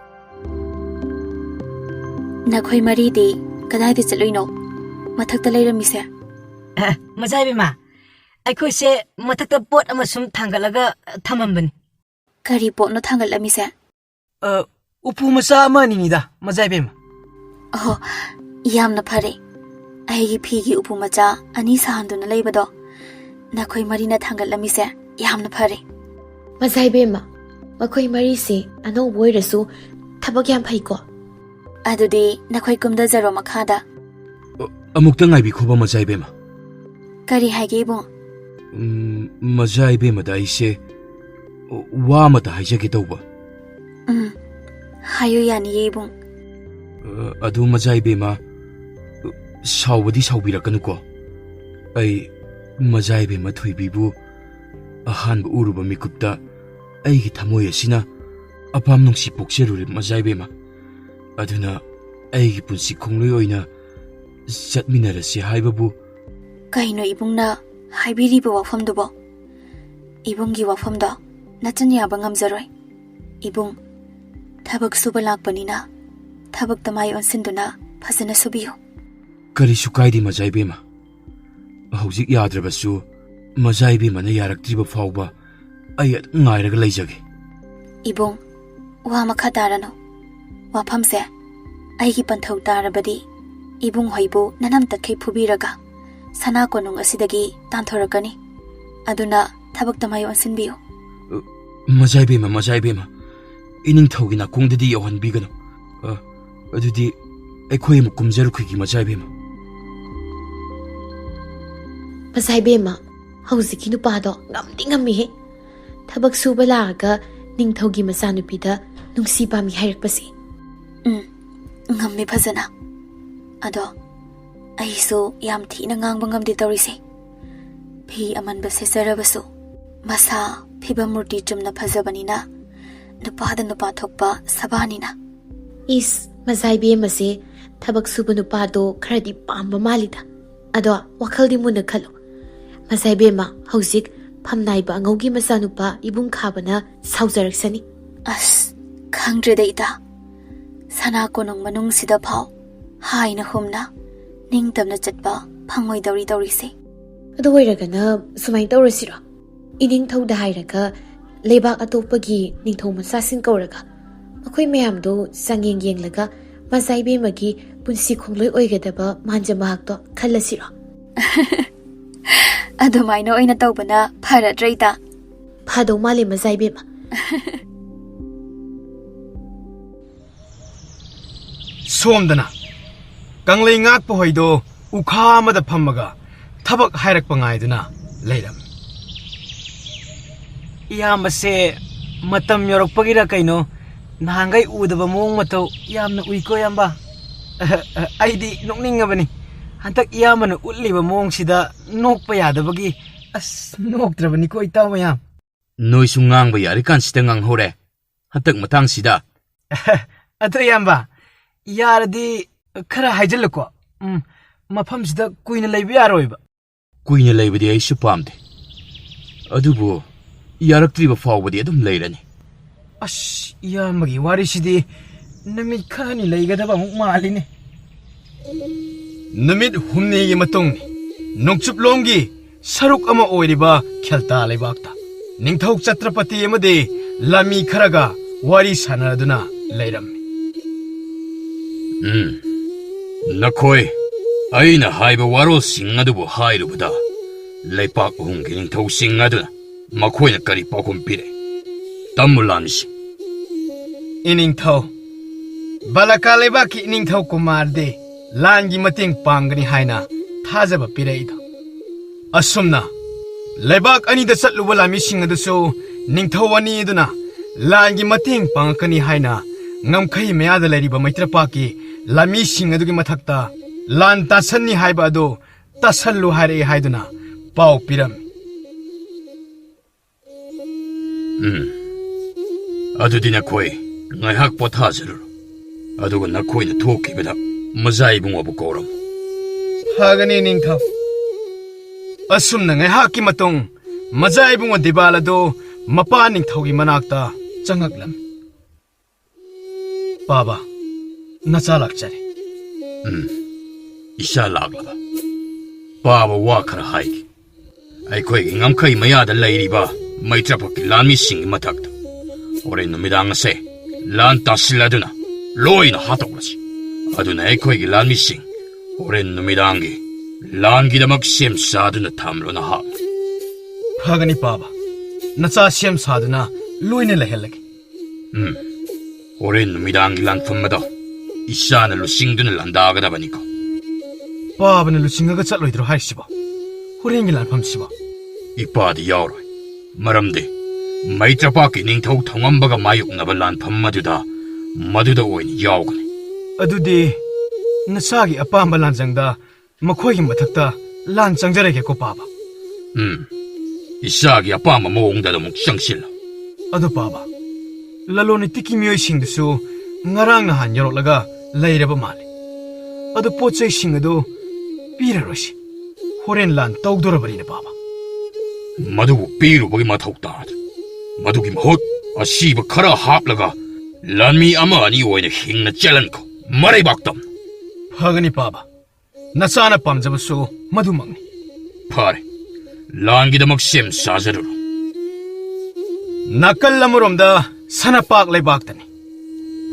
ꯅꯈꯣꯏ ꯃꯔꯤꯗꯤ ꯀꯗꯥꯏꯗ ꯆꯠꯂꯨꯏꯅꯣ? ꯃꯊꯛꯇ ꯂꯩꯔꯝꯃꯤꯁꯦ? ꯑ, ꯃꯖꯥ ꯏꯕꯦꯝꯃ, ꯑꯩꯈꯣꯏꯁꯦ ꯃꯊꯛꯇ ꯄꯣꯠ ꯑꯃ ꯁꯨꯝ ꯊꯥꯡꯒꯠꯂꯒ ꯊꯝꯃꯝꯕꯅꯤ꯫ ꯀꯔꯤ ꯄꯣꯠꯅꯣ ꯊꯥꯡꯒꯠꯂꯝꯃꯤꯁꯦ? ꯑ, ꯎꯄꯨ ꯃꯆꯥ ꯑꯃ ꯑꯅꯤꯅꯤꯗ, ꯃꯖꯥ ꯏꯕꯦꯝꯃ꯫ ꯑꯣꯍꯣ, ꯌꯥꯝꯅ ꯐꯔꯦ꯫ ꯑꯩꯒꯤ ꯐꯤꯒꯤ ꯎꯄꯨ ꯃꯆꯥ ꯑꯅꯤ ꯁꯥꯍꯟꯗꯨꯅ ꯂꯩꯕꯗꯣ ꯅꯈꯣꯏ ꯃꯔꯤꯅ ꯊꯥꯡꯒꯠꯂꯝꯃꯤꯁꯦ ꯌꯥꯝꯅ ꯐꯔꯦ꯫ ꯃꯖꯥ ꯏꯕꯦꯝꯃ, ꯃꯈꯣꯏ ꯃꯔꯤꯁꯦ ꯑꯅꯧꯕ ꯑꯣꯏꯔꯁꯨ ꯊꯕꯛ ꯌꯥꯝ ꯐꯩꯀꯣ꯫ ꯑꯗꯨꯗꯤ ꯅꯈꯣꯏ ꯀꯨꯝꯊꯖꯔꯣ ꯃꯈꯥꯗ꯫ ꯑ, ꯑꯃꯨꯛꯇ ꯉꯥꯏꯕꯤꯈꯣꯕ, ꯃꯖꯥ ꯏꯕꯦꯝꯃ꯫ ꯀꯔꯤ ꯍꯥꯏꯒꯦ, ꯏꯕꯨꯡ? ꯎꯝ, ꯃꯖꯥ ꯏꯕꯦꯝꯃꯗ ꯑꯩꯁꯦ ꯋꯥ ꯑꯃꯇ ꯍꯥꯏꯖꯒꯦ ꯇꯧꯕ꯫ ꯎꯝ, ꯍꯥꯏꯌꯨ, ꯌꯥꯅꯤꯌꯦ, ꯏꯕꯨꯡ꯫ ꯑ, ꯑꯗꯨ ꯃꯖꯥ ꯏꯕꯦꯝꯃ, ꯁꯥꯎꯕꯗꯤ ꯁꯥꯎꯕꯤꯔꯛꯀꯅꯨꯀꯣ꯫ ꯑꯩ ꯃꯖꯥ ꯏꯕꯦꯝꯃ ꯊꯣꯏꯕꯤꯕꯨ ꯑꯍꯥꯟꯕ ꯎꯔꯨꯕ ꯃꯤꯀꯨꯞꯇ ꯑꯩꯒꯤ ꯊꯃꯣꯏ ꯑꯁꯤꯅ ꯑꯄꯥꯝ ꯅꯨꯡꯁꯤ ꯄꯣꯛꯆꯔꯨꯔꯦ, ꯃꯖꯥ ꯏꯕꯦꯝꯃ꯫ ꯑꯗꯨꯅ ꯑꯩꯒꯤ ꯄꯨꯟꯁꯤ ꯈꯣꯡꯂꯣꯏ ꯑꯣꯏꯅ ꯆꯠꯃꯤꯟꯅꯔꯁꯤ ꯍꯥꯏꯕꯕꯨ꯫ ꯀꯩꯅꯣ ꯏꯕꯨꯡꯅ ꯍꯥꯏꯕꯤꯔꯤꯕ ꯋꯥꯐꯝꯗꯨꯕꯣ? ꯏꯕꯨꯡꯒꯤ ꯋꯥꯐꯝꯗꯣ ꯅꯆꯟ ꯌꯥꯕ ꯉꯝꯖꯔꯣꯏ꯫ ꯏꯕꯨꯡ, ꯊꯕꯛ ꯁꯨꯕ ꯂꯥꯛꯄꯅꯤꯅ ꯊꯕꯛꯇ ꯃꯥꯏ ꯑꯣꯟꯁꯤꯟꯗꯨꯅ ꯐꯖꯅ ꯁꯨꯕꯤꯌꯨ꯫ ꯀꯔꯤꯁꯨ ꯀꯥꯏꯗꯦ, ꯃꯖꯥ ꯏꯕꯦꯝꯃ꯫ ꯍꯧꯖꯤꯛ ꯌꯥꯗ꯭ꯔꯕꯁꯨ ꯃꯖꯥ ꯏꯕꯦꯝꯃꯅ ꯌꯥꯔꯛꯇ꯭ꯔꯤꯕ ꯐꯥꯎꯕ ꯑꯩ ꯑꯗꯨꯝ ꯉꯥꯏꯔꯒ ꯂꯩꯖꯒꯦ꯫ ꯏꯕꯨꯡ, ꯋꯥ ꯃꯈꯥ ꯇꯥꯔꯅꯨ꯫ ꯋꯥꯐꯝꯁꯦ ꯑꯩꯒꯤ ꯄꯟꯊꯧ ꯇꯥꯔꯕꯗꯤ ꯏꯕꯨꯡ ꯍꯣꯏꯕꯨ ꯅꯅꯝ ꯇꯠꯈꯩ ꯐꯨꯕꯤꯔꯒ ꯁꯅꯥ ꯀꯣꯅꯨꯡ ꯑꯁꯤꯗꯒꯤ ꯇꯥꯟꯊꯣꯔꯛꯀꯅꯤ꯫ ꯑꯗꯨꯅ ꯊꯕꯛꯇ ꯃꯥꯏ ꯑꯣꯟꯁꯤꯟꯕꯤꯌꯨ꯫ ꯑ, ꯃꯖꯥ ꯏꯕꯦꯝꯃ, ꯃꯖꯥ ꯏꯕꯦꯝꯃ, ꯏꯅꯤꯡꯊꯧꯒꯤ ꯅꯥꯀꯣꯡꯗꯗꯤ ꯌꯧꯍꯟꯕꯤꯒꯅꯨ꯫ ꯑ, ꯑꯗꯨꯗꯤ ꯑꯩꯈꯣꯏ ꯑꯃꯨꯛ ꯀꯨꯝꯖꯔꯨꯈꯤꯒꯦ, ꯃꯖꯥ ꯏꯕꯦꯝꯃ꯫ ꯃꯖꯥ ꯏꯕꯦꯝꯃ, ꯍꯧꯖꯤꯛꯀꯤ ꯅꯨꯄꯥꯗꯣ ꯉꯝꯗꯤ ꯉꯝꯃꯤꯍꯦ꯫ ꯊꯕꯛ ꯁꯨꯕ ꯂꯥꯛꯑꯒ ꯅꯤꯡꯊꯧꯒꯤ ꯃꯆꯥꯅꯨꯄꯤꯗ ꯅꯨꯡꯁꯤ ꯄꯥꯝꯃꯤ ꯍꯥꯏꯔꯛꯄꯁꯦ꯫ ꯎꯝ, ꯉꯝꯃꯤ ꯐꯖꯅ꯫ ꯑꯗꯣ ꯑꯩꯁꯨ ꯌꯥꯝ ꯊꯤꯅ ꯉꯥꯡꯕ ꯉꯝꯗꯦ ꯇꯧꯔꯤꯁꯦ꯫ ꯐꯤ ꯑꯃꯟꯕ ꯁꯦꯠꯆꯔꯕꯁꯨ ꯃꯁꯥ ꯐꯤꯕꯝ ꯃꯨꯔꯇꯤ ꯆꯨꯝꯅ ꯐꯖꯕꯅꯤꯅ ꯅꯨꯄꯥꯗ ꯅꯨꯄꯥ ꯊꯣꯛꯄ ꯁꯕꯥꯅꯤꯅ꯫ ꯏꯁ, ꯃꯖꯥ ꯏꯕꯦꯝꯃꯁꯦ ꯊꯕꯛ ꯁꯨꯕ ꯅꯨꯄꯥꯗꯣ ꯈꯔꯗꯤ ꯄꯥꯝꯕ ꯃꯥꯜꯂꯤꯗ꯫ ꯑꯗꯣ ꯋꯥꯈꯜꯗꯤ ꯃꯨꯟꯅ ꯈꯜꯂꯨ꯫ ꯃꯖꯥ ꯏꯕꯦꯝꯃ ꯍꯧꯖꯤꯛ ꯐꯝꯅꯥꯏꯕ ꯑꯉꯧꯒꯤ ꯃꯆꯥꯅꯨꯄꯥ ꯏꯕꯨꯡ ꯈꯥꯕꯅ ꯁꯥꯎꯖꯔꯛꯁꯅꯤ꯫ ꯑꯁ, ꯈꯪꯗ꯭ꯔꯦꯗ ꯏꯇꯥ꯫ ꯁꯅꯥ ꯀꯣꯅꯨꯡ ꯃꯅꯨꯡꯁꯤꯗ ꯐꯥꯎ ꯍꯥꯏꯅ ꯍꯨꯝꯅ ꯅꯤꯡꯇꯝꯅ ꯆꯠꯄ ꯐꯪꯉꯣꯏꯗꯧꯔꯤ ꯇꯧꯔꯤꯁꯦ꯫ ꯑꯗꯨ ꯑꯣꯏꯔꯒꯅ ꯁꯨꯃꯥꯏꯅ ꯇꯧꯔꯁꯤꯔꯣ? ꯏꯅꯤꯡꯊꯧꯗ ꯍꯥꯏꯔꯒ ꯂꯩꯕꯥꯛ ꯑꯇꯣꯞꯄꯒꯤ ꯅꯤꯡꯊꯧ ꯃꯆꯥꯁꯤꯡ ꯀꯧꯔꯒ ꯑꯩꯈꯣꯏ ꯃꯌꯥꯝꯗꯣ ꯆꯥꯡꯌꯦꯡ ꯌꯦꯡꯂꯒ ꯃꯖꯥ ꯏꯕꯦꯝꯃꯒꯤ ꯄꯨꯟꯁꯤ ꯈꯣꯡꯂꯣꯏ ꯑꯣꯏꯒꯗꯕ ꯃꯥꯟꯖ ꯃꯍꯥꯛꯇꯣ ꯈꯜꯂꯁꯤꯔꯣ? ꯑꯗꯨꯃꯥꯏꯅ ꯑꯣꯏꯅ ꯇꯧꯕꯅ ꯐꯔꯗ꯭ꯔꯥ ꯏꯇꯥ? ꯐꯗꯧ ꯃꯥꯜꯂꯦ ꯃꯖꯥ ꯏꯕꯦꯝꯃ꯫ ꯁꯣꯝꯗꯅ ꯀꯪꯂꯩ ꯉꯥꯛꯄ ꯍꯣꯏꯗꯣ ꯎꯈꯥ ꯑꯃꯗ ꯐꯝꯃꯒ ꯊꯕꯛ ꯍꯥꯏꯔꯛꯄ ꯉꯥꯏꯗꯨꯅ ꯂꯩꯔꯝꯃꯤ꯫ ꯏꯌꯥꯝꯕꯁꯦ ꯃꯇꯝ ꯌꯧꯔꯛꯄꯒꯤꯔ ꯀꯩꯅꯣ, ꯅꯍꯥꯟꯈꯩ ꯎꯗꯕ ꯃꯑꯣꯡ ꯃꯇꯧ ꯌꯥꯝꯅ ꯎꯏꯀꯣ ꯏꯌꯥꯝꯕ꯫ ꯑꯩꯗꯤ ꯅꯣꯛꯅꯤꯡꯉꯕꯅꯤ꯫ ꯍꯟꯗꯛ ꯏꯌꯥꯝꯕꯅ ꯎꯠꯂꯤꯕ ꯃꯑꯣꯡꯁꯤꯗ ꯅꯣꯛꯄ ꯌꯥꯗꯕꯒꯤ꯫ ꯑꯁ, ꯅꯣꯛꯇ꯭ꯔꯕꯅꯤꯀꯣ ꯏꯇꯥꯎ ꯃꯌꯥꯝ꯫ ꯅꯣꯏꯁꯨ ꯉꯥꯡꯕ ꯌꯥꯔꯤꯀꯥꯟꯁꯤꯗ ꯉꯥꯡꯍꯧꯔꯦ꯫ ꯍꯟꯗꯛ ꯃꯇꯥꯡꯁꯤꯗ꯫ ꯑꯗꯣ ꯏꯌꯥꯝꯕ, ꯌꯥꯔꯗꯤ ꯈꯔ ꯍꯥꯏꯖꯤꯜꯂꯨꯀꯣ꯫ ꯎꯝ, ꯃꯐꯝꯁꯤꯗ ꯀꯨꯏꯅ ꯂꯩꯕ ꯌꯥꯔꯣꯏꯕ꯫ ꯀꯨꯏꯅ ꯂꯩꯕꯗꯤ ꯑꯩꯁꯨ ꯄꯥꯝꯗꯦ꯫ ꯑꯗꯨꯕꯨ ꯌꯥꯔꯛꯇ꯭ꯔꯤꯕ ꯐꯥꯎꯕꯗꯤ ꯑꯗꯨꯝ ꯂꯩꯔꯅꯤ꯫ ꯑꯁ, ꯏꯌꯥꯝꯕꯒꯤ ꯋꯥꯔꯤꯁꯤꯗꯤ ꯅꯨꯃꯤꯠ ꯈꯔꯅꯤ ꯂꯩꯒꯗꯕ ꯑꯃꯨꯛ ꯃꯥꯜꯂꯤꯅꯦ꯫ ꯅꯨꯃꯤꯠ ꯍꯨꯝꯅꯤꯒꯤ ꯃꯇꯨꯡ ꯅꯣꯡꯆꯨꯞꯂꯣꯝꯒꯤ ꯁꯔꯨꯛ ꯑꯃ ꯑꯣꯏꯔꯤꯕ ꯈꯦꯜꯇꯥ ꯂꯩꯕꯥꯛꯇ ꯅꯤꯡꯊꯧ ꯆꯇ꯭ꯔꯄꯇꯤ ꯑꯃꯗꯤ ꯂꯥꯟꯃꯤ ꯈꯔꯒ ꯋꯥꯔꯤ ꯁꯥꯟꯅꯗꯨꯅ ꯂꯩꯔꯝꯃꯤ꯫ ꯎꯝ, ꯅꯈꯣꯏ ꯑꯩꯅ ꯍꯥꯏꯕ ꯋꯥꯔꯣꯜꯁꯤꯡ ꯑꯗꯨꯕꯨ ꯍꯥꯏꯔꯨꯕꯗ, ꯂꯩꯄꯥꯛ ꯑꯍꯨꯝꯒꯤ ꯅꯤꯡꯊꯧꯁꯤꯡ ꯑꯗꯨꯅ ꯃꯈꯣꯏꯅ ꯀꯔꯤ ꯄꯥꯎꯈꯨꯝ ꯄꯤꯔꯦ? ꯇꯝꯃꯨ ꯂꯥꯟꯃꯤꯁꯤꯡ꯫ ꯏꯅꯤꯡꯊꯧ, ꯕꯂꯀꯥ ꯂꯩꯕꯥꯛꯀꯤ ꯏꯅꯤꯡꯊꯧ ꯀꯨꯃꯥꯔꯗꯤ ꯂꯥꯟꯒꯤ ꯃꯇꯦꯡ ꯄꯥꯡꯒꯅꯤ ꯍꯥꯏꯅ ꯊꯥꯖꯕ ꯄꯤꯔꯛꯏꯗꯣ꯫ ꯑꯁꯨꯝꯅ ꯂꯩꯕꯥꯛ ꯑꯅꯤꯗ ꯆꯠꯂꯨꯕ ꯂꯥꯟꯃꯤꯁꯤꯡ ꯑꯗꯨꯁꯨ ꯅꯤꯡꯊꯧ ꯑꯅꯤ ꯑꯗꯨꯅ ꯂꯥꯟꯒꯤ ꯃꯇꯦꯡ ꯄꯥꯡꯉꯛꯀꯅꯤ ꯍꯥꯏꯅ ꯉꯝꯈꯩ ꯃꯌꯥꯗ ꯂꯩꯔꯤꯕ ꯃꯩꯇ꯭ꯔꯄꯥꯛꯀꯤ ꯂꯥꯟꯃꯤꯁꯤꯡ ꯑꯗꯨꯒꯤ ꯃꯊꯛꯇ ꯂꯥꯟ ꯇꯥꯁꯟꯅꯤ ꯍꯥꯏꯕ ꯑꯗꯨ ꯇꯥꯁꯜꯂꯨ ꯍꯥꯏꯔꯛꯏ ꯍꯥꯏꯗꯨꯅ ꯄꯥꯎ ꯄꯤꯔꯝꯃꯤ꯫ ꯎꯝ꯫ ꯑꯗꯨꯗꯤ ꯅꯈꯣꯏ ꯉꯥꯏꯍꯥꯛ ꯄꯣꯊꯥꯖꯔꯨꯔꯣ꯫ ꯑꯗꯨꯒ ꯅꯈꯣꯏꯅ ꯊꯣꯛꯈꯤꯕꯗ ꯃꯖꯥ ꯏꯕꯨꯡꯉꯣꯕꯨ ꯀꯧꯔꯝꯃꯨ꯫ ꯐꯒꯅꯤ, ꯅꯤꯡꯊꯧ꯫ ꯑꯁꯨꯝꯅ ꯉꯥꯏꯍꯥꯛꯀꯤ ꯃꯇꯨꯡ ꯃꯖꯥ ꯏꯕꯨꯡꯉꯣ ꯗꯤꯕꯥꯜ ꯑꯗꯨ ꯃꯄꯥ ꯅꯤꯡꯊꯧꯒꯤ ꯃꯅꯥꯛꯇ ꯆꯪꯉꯛꯂꯝꯃꯤ꯫ ꯄꯥꯕ, ꯅꯆꯥ ꯂꯥꯛꯆꯔꯦ꯫ ꯎꯝ, ꯏꯆꯥ ꯂꯥꯛꯂꯕ꯫ ꯄꯥꯕ, ꯋꯥ ꯈꯔ ꯍꯥꯏꯒꯦ꯫ ꯑꯩꯈꯣꯏꯒꯤ ꯉꯝꯈꯩ ꯃꯌꯥꯗ ꯂꯩꯔꯤꯕ ꯃꯩꯇ꯭ꯔꯄꯥꯛꯀꯤ ꯂꯥꯟꯃꯤꯁꯤꯡꯒꯤ ꯃꯊꯛꯇ ꯍꯣꯔꯦꯟ ꯅꯨꯃꯤꯗꯥꯡ ꯑꯁꯦ ꯂꯥꯟ ꯇꯥꯁꯤꯜꯂꯗꯨꯅ ꯂꯣꯏꯅ ꯍꯥꯠꯇꯣꯛꯂꯁꯤ꯫ ꯑꯗꯨꯅ ꯑꯩꯈꯣꯏꯒꯤ ꯂꯥꯟꯃꯤꯁꯤꯡ ꯍꯣꯔꯦꯟ ꯅꯨꯃꯤꯗꯥꯡꯒꯤ ꯂꯥꯟꯒꯤꯗꯃꯛ ꯁꯦꯝ ꯁꯥꯗꯨꯅ ꯊꯝꯂꯣ, ꯅꯍꯥꯛ꯫ ꯐꯒꯅꯤ ꯄꯥꯕ, ꯅꯆꯥ ꯁꯦꯝ ꯁꯥꯗꯨꯅ ꯂꯣꯏꯅ ꯂꯩꯍꯜꯂꯒꯦ꯫ ꯎꯝ꯫ ꯍꯣꯔꯦꯟ ꯅꯨꯃꯤꯗꯥꯡꯒꯤ ꯂꯥꯟꯐꯝ ꯑꯗꯣ ꯏꯆꯥꯅ ꯂꯨꯆꯤꯡꯗꯨꯅ ꯂꯥꯟꯗꯥꯒꯗꯕꯅꯤꯀꯣ꯫ ꯄꯥꯕꯅ ꯂꯨꯆꯤꯡꯉꯒ ꯆꯠꯂꯣꯏꯗ꯭ꯔꯣ ꯍꯥꯏꯁꯤꯕꯣ? ꯍꯣꯔꯦꯟꯒꯤ ꯂꯥꯟꯐꯝꯁꯤꯕꯣ? ꯏꯄꯥꯗꯤ ꯌꯥꯎꯔꯣꯏ꯫ ꯃꯔꯝꯗꯤ ꯃꯩꯇ꯭ꯔꯄꯥꯛꯀꯤ ꯅꯤꯡꯊꯧ ꯊꯧꯉꯝꯕꯒ ꯃꯥꯌꯣꯛꯅꯕ ꯂꯥꯟꯐꯝ ꯑꯗꯨꯗ ꯃꯗꯨꯗ ꯑꯣꯏꯅ ꯌꯥꯎꯒꯅꯤ꯫ ꯑꯗꯨꯗꯤ ꯅꯆꯥꯒꯤ ꯑꯄꯥꯝꯕ ꯂꯥꯟꯖꯪꯗ ꯃꯈꯣꯏꯒꯤ ꯃꯊꯛꯇ ꯂꯥꯟ ꯆꯪꯖꯔꯒꯦꯀꯣ, ꯄꯥꯕ꯫ ꯎꯝ꯫ ꯏꯆꯥꯒꯤ ꯑꯄꯥꯝꯕ ꯃꯑꯣꯡꯗ ꯑꯗꯨꯃꯛ ꯆꯪꯁꯤꯜꯂꯨ꯫ ꯑꯗꯨ, ꯄꯥꯕ, ꯂꯂꯣꯟ ꯏꯇꯤꯛꯀꯤ ꯃꯤꯑꯣꯏꯁꯤꯡꯗꯨꯁꯨ ꯉꯔꯥꯡ ꯅꯍꯥꯟ ꯌꯧꯔꯛꯂꯒ ꯂꯩꯔꯕ ꯃꯥꯜꯂꯤ꯫ ꯑꯗꯨ ꯄꯣꯠ ꯆꯩꯁꯤꯡ ꯑꯗꯨ ꯄꯤꯔꯔꯣꯏꯁꯤ꯫ ꯍꯣꯔꯦꯟ ꯂꯥꯟ ꯇꯧꯗꯣꯔꯕꯅꯤꯅ, ꯄꯥꯕ꯫ ꯃꯗꯨꯕꯨ ꯄꯤꯔꯨꯕꯒꯤ ꯃꯊꯧ ꯇꯥꯗ꯭ꯔꯦ꯫ ꯃꯗꯨꯒꯤ ꯃꯍꯨꯠ ꯑꯁꯤꯕ ꯈꯔ ꯍꯥꯞꯂꯒ ꯂꯥꯟꯃꯤ ꯑꯃ ꯑꯅꯤ ꯑꯣꯏꯅ ꯍꯤꯡꯅ ꯆꯦꯜꯍꯟꯈꯣ꯫ ꯃꯔꯩꯕꯥꯛ ꯇꯝꯅ꯫ ꯐꯒꯅꯤ, ꯄꯥꯕ꯫ ꯅꯆꯥꯅ ꯄꯥꯝꯖꯕꯁꯨ ꯃꯗꯨꯃꯛꯅꯤ꯫ ꯐꯔꯦ, ꯂꯥꯟꯒꯤꯗꯃꯛ ꯁꯦꯝ ꯁꯥꯖꯔꯨꯔꯣ꯫ ꯅꯥꯀꯜ ꯑꯃꯔꯣꯝꯗ ꯁꯅꯥꯄꯥꯛ ꯂꯩꯕꯥꯛꯇꯅꯤ꯫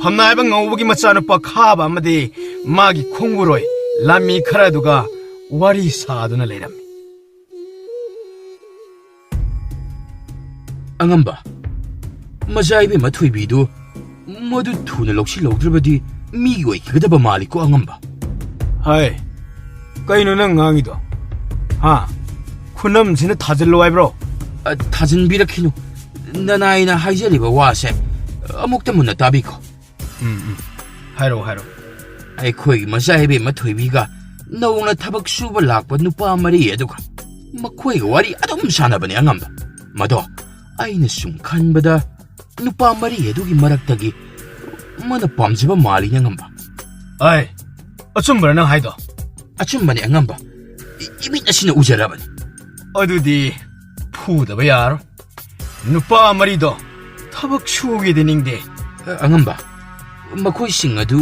ꯐꯝꯅꯥꯏꯕ ꯉꯧꯕꯒꯤ ꯃꯆꯥꯅꯨꯄꯥ ꯈꯥꯕ ꯑꯃꯗꯤ ꯃꯥꯒꯤ ꯈꯣꯡꯕꯨꯔꯣꯏ ꯂꯥꯟꯃꯤ ꯈꯔ ꯑꯗꯨꯒ ꯋꯥꯔꯤ ꯁꯥꯗꯨꯅ ꯂꯩꯔꯝꯃꯤ꯫ ꯑꯉꯝꯕ, ꯃꯖꯥ ꯏꯕꯦꯝꯃ ꯊꯣꯏꯕꯤꯗꯨ ꯃꯗꯨ ꯊꯨꯅ ꯂꯧꯁꯤꯜꯍꯧꯗ꯭ꯔꯕꯗꯤ ꯃꯤꯒꯤ ꯑꯣꯏꯈꯤꯒꯗꯕ ꯃꯥꯜꯂꯤꯀꯣ, ꯑꯉꯝꯕ꯫ ꯍꯥꯏ, ꯀꯩꯅꯣ ꯅꯪ ꯉꯥꯡꯉꯤꯗꯣ? ꯍꯥ? ꯈꯨꯅꯝꯁꯤꯅ ꯊꯥꯖꯤꯜꯂꯣ ꯍꯥꯏꯕ꯭ꯔꯣ? ꯑ, ꯊꯥꯖꯤꯟꯕꯤꯔꯛꯈꯤꯅꯨ꯫ ꯅꯅꯥꯏꯅ ꯍꯥꯏꯖꯔꯤꯕ ꯋꯥꯁꯦ ꯑꯃꯨꯛꯇ ꯃꯨꯟꯅ ꯇꯥꯕꯤꯈꯣ꯫ ꯎꯝ, ꯎꯝ꯫ ꯍꯥꯏꯔꯛꯑꯣ, ꯍꯥꯏꯔꯛꯑꯣ꯫ ꯑꯩꯈꯣꯏꯒꯤ ꯃꯆꯥ ꯏꯕꯦꯝꯃ ꯊꯣꯏꯕꯤꯒ ꯅꯧꯅ ꯊꯕꯛ ꯁꯨꯕ ꯂꯥꯛꯄ ꯅꯨꯄꯥ ꯃꯔꯤ ꯑꯗꯨꯒ ꯃꯈꯣꯏꯒ ꯋꯥꯔꯤ ꯑꯗꯨꯝ ꯁꯥꯟꯅꯕꯅꯦ ꯑꯉꯝꯕ꯫ ꯃꯗꯣ ꯑꯩꯅ ꯁꯨꯝ ꯈꯟꯕꯗ ꯅꯨꯄꯥ ꯃꯔꯤ ꯑꯗꯨꯒꯤ ꯃꯔꯛꯇꯒꯤ ꯑꯃꯅ ꯄꯥꯝꯖꯕ ꯃꯥꯜꯂꯤꯅꯦ ꯑꯉꯝꯕ꯫ ꯑꯩ, ꯑꯆꯨꯝꯕꯔ ꯅꯪ ꯍꯥꯏꯗꯣ? ꯑꯆꯨꯝꯕꯅꯦ ꯑꯉꯝꯕ꯫ ꯏ-, ꯏꯃꯤꯠ ꯑꯁꯤꯅ ꯎꯖꯔꯕꯅꯤ꯫ ꯑꯗꯨꯗꯤ ꯐꯨꯗꯕ ꯌꯥꯔꯣꯏ꯫ ꯅꯨꯄꯥ ꯃꯔꯤꯗꯣ ꯊꯕꯛ ꯁꯨꯒꯦꯗꯤ ꯅꯤꯡꯗꯦ꯫ ꯑ-, ꯑꯉꯝꯕ, ꯃꯈꯣꯏꯁꯤꯡ ꯑꯗꯨ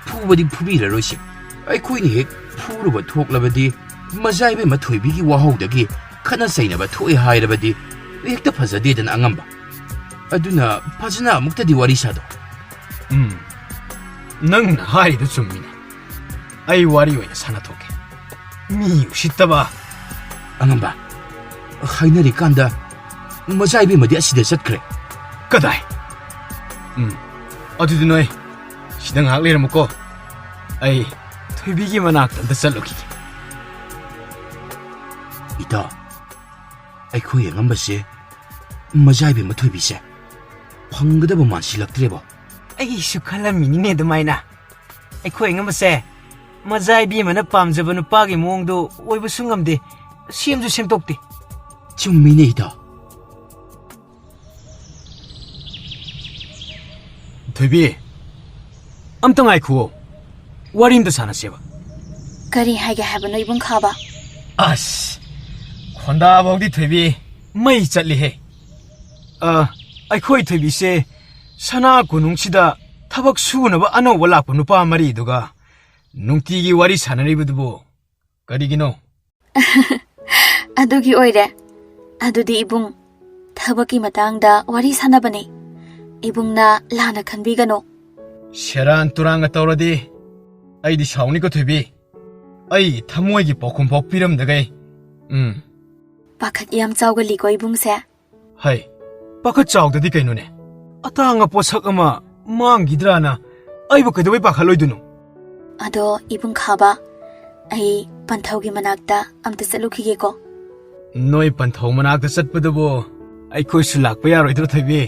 ꯐꯨꯕꯗꯤ ꯐꯨꯕꯤꯔꯔꯣꯏꯁꯤ꯫ ꯑꯩꯈꯣꯏꯅ ꯍꯦꯛ ꯐꯨꯔꯨꯕ ꯊꯣꯛꯂꯕꯗꯤ, ꯃꯖꯥ ꯏꯕꯦꯝꯃ ꯊꯣꯏꯕꯤꯒꯤ ꯋꯥꯍꯧꯗꯒꯤ ꯈꯠꯅ ꯆꯩꯅꯕ ꯊꯣꯛꯑꯦ ꯍꯥꯏꯔꯕꯗꯤ ꯍꯦꯛꯇ ꯐꯖꯗꯦꯗꯅ ꯑꯉꯝꯕ꯫ ꯑꯗꯨꯅ ꯐꯖꯅ ꯑꯃꯨꯛꯇꯗꯤ ꯋꯥꯔꯤ ꯁꯥꯗꯣ꯫ ꯎꯝ, ꯅꯪꯅ ꯍꯥꯏꯔꯤꯗꯨ ꯆꯨꯝꯃꯤꯅꯦ꯫ ꯑꯩ ꯋꯥꯔꯤ ꯑꯣꯏꯅ ꯁꯥꯟꯅꯊꯣꯛꯀꯦ꯫ ꯃꯤ ꯎꯁꯤꯠꯇꯕ꯫ ꯑꯉꯝꯕ, ꯍꯥꯏꯅꯔꯤꯀꯥꯟꯗ ꯃꯆꯥ ꯏꯕꯦꯝꯃꯗꯤ ꯑꯁꯤꯗ ꯆꯠꯈ꯭ꯔꯦ꯫ ꯀꯗꯥꯏ? ꯎꯝ, ꯑꯗꯨꯗꯤ ꯅꯣꯏ ꯁꯤꯗ ꯉꯥꯏꯍꯥꯛ ꯂꯩꯔꯝꯃꯨꯀꯣ꯫ ꯑꯩ ꯊꯣꯏꯕꯤꯒꯤ ꯃꯅꯥꯛꯇ ꯑꯝꯇ ꯆꯠꯂꯨꯈꯤꯒꯦ꯫ ꯏꯇꯥꯎ, ꯑꯩꯈꯣꯏ ꯑꯉꯝꯕꯁꯦ ꯃꯆꯥ ꯏꯕꯦꯝꯃ ꯊꯣꯏꯕꯤꯁꯦ ꯐꯪꯒꯗꯕ ꯃꯥꯟꯁꯤꯜꯂꯛꯇ꯭ꯔꯦꯕꯣ꯫ ꯑꯩꯁꯨ ꯈꯜꯂꯝꯃꯤꯅꯤꯅꯦ ꯑꯗꯨꯃꯥꯏꯅ꯫ ꯑꯩꯈꯣꯏ ꯑꯉꯝꯕꯁꯦ ꯃꯖꯥ ꯏꯕꯦꯝꯃꯅ ꯄꯥꯝꯖꯕ ꯅꯨꯄꯥꯒꯤ ꯃꯑꯣꯡꯗꯣ ꯑꯣꯏꯕꯁꯨ ꯉꯝꯗꯦ, ꯁꯦꯝꯁꯨ ꯁꯦꯝꯗꯣꯛꯇꯦ꯫ ꯆꯨꯝꯃꯤꯅꯦ ꯏꯇꯥꯎ꯫ ꯊꯣꯏꯕꯤ, ꯑꯝꯇ ꯉꯥꯏꯈꯨꯑꯣ, ꯋꯥꯔꯤ ꯑꯝꯇ ꯁꯥꯟꯅꯁꯦꯕ꯫ ꯀꯔꯤ ꯍꯥꯏꯒꯦ ꯍꯥꯏꯕꯅꯣ ꯏꯕꯨꯡ ꯈꯥꯕ? ꯑꯁ, ꯈꯣꯟꯗꯥ ꯐꯥꯎꯗꯤ ꯊꯣꯏꯕꯤ ꯃꯩ ꯆꯠꯂꯤꯍꯦ꯫ ꯑ, ꯑꯩꯈꯣꯏ ꯊꯣꯏꯕꯤꯁꯦ ꯁꯅꯥ ꯀꯣꯅꯨꯡꯁꯤꯗ ꯊꯕꯛ ꯁꯨꯅꯕ ꯑꯅꯧꯕ ꯂꯥꯛꯄ ꯅꯨꯄꯥ ꯃꯔꯤꯗꯨꯒ ꯅꯨꯡꯇꯤꯒꯤ ꯋꯥꯔꯤ ꯁꯥꯟꯅꯔꯤꯕꯗꯨꯕꯨ ꯀꯔꯤꯒꯤꯅꯣ? ꯑꯗꯨꯒꯤ ꯑꯣꯏꯔꯦ꯫ ꯑꯗꯨꯗꯤ ꯏꯕꯨꯡ, ꯊꯕꯛꯀꯤ ꯃꯇꯥꯡꯗ ꯋꯥꯔꯤ ꯁꯥꯟꯅꯕꯅꯦ꯫ ꯏꯕꯨꯡꯅ ꯂꯥꯟꯅ ꯈꯟꯕꯤꯒꯅꯨ꯫ ꯁꯦꯔꯥꯟ ꯇꯨꯔꯥꯟꯒ ꯇꯧꯔꯗꯤ ꯑꯩꯗꯤ ꯁꯥꯎꯅꯤꯀꯣ ꯊꯣꯏꯕꯤ꯫ ꯑꯩ ꯊꯃꯣꯏꯒꯤ ꯄꯥꯎꯈꯨꯝ ꯐꯥꯎ ꯄꯤꯔꯝꯗꯒꯩ꯫ ꯎꯝ꯫ ꯄꯥꯈꯠ ꯌꯥꯝ ꯆꯥꯎꯒꯜꯂꯤꯀꯣ ꯏꯕꯨꯡꯁꯦ꯫ ꯍꯩ, ꯄꯥꯈꯠ ꯆꯥꯎꯗꯗꯤ ꯀꯩꯅꯣꯅꯦ? ꯑꯇꯥꯡꯕ ꯄꯣꯠꯁꯛ ꯑꯃ ꯃꯥꯡꯈꯤꯗ꯭ꯔꯥꯅ ꯑꯩꯕꯨ ꯀꯩꯗꯧꯕꯩ ꯄꯥꯈꯠꯂꯣꯏꯗꯣꯏꯅꯣ? ꯑꯗꯣ ꯏꯕꯨꯡ ꯈꯥꯕ, ꯑꯩ ꯄꯟꯊꯧꯒꯤ ꯃꯅꯥꯛꯇ ꯑꯝꯇ ꯆꯠꯂꯨꯈꯤꯒꯦꯀꯣ꯫ ꯅꯣꯏ ꯄꯟꯊꯧ ꯃꯅꯥꯛꯇ ꯆꯠꯄꯗꯨꯕꯨ ꯑꯩꯈꯣꯏꯁꯨ ꯂꯥꯛꯄ ꯌꯥꯔꯣꯏꯗ꯭ꯔꯣ ꯊꯣꯏꯕꯤ?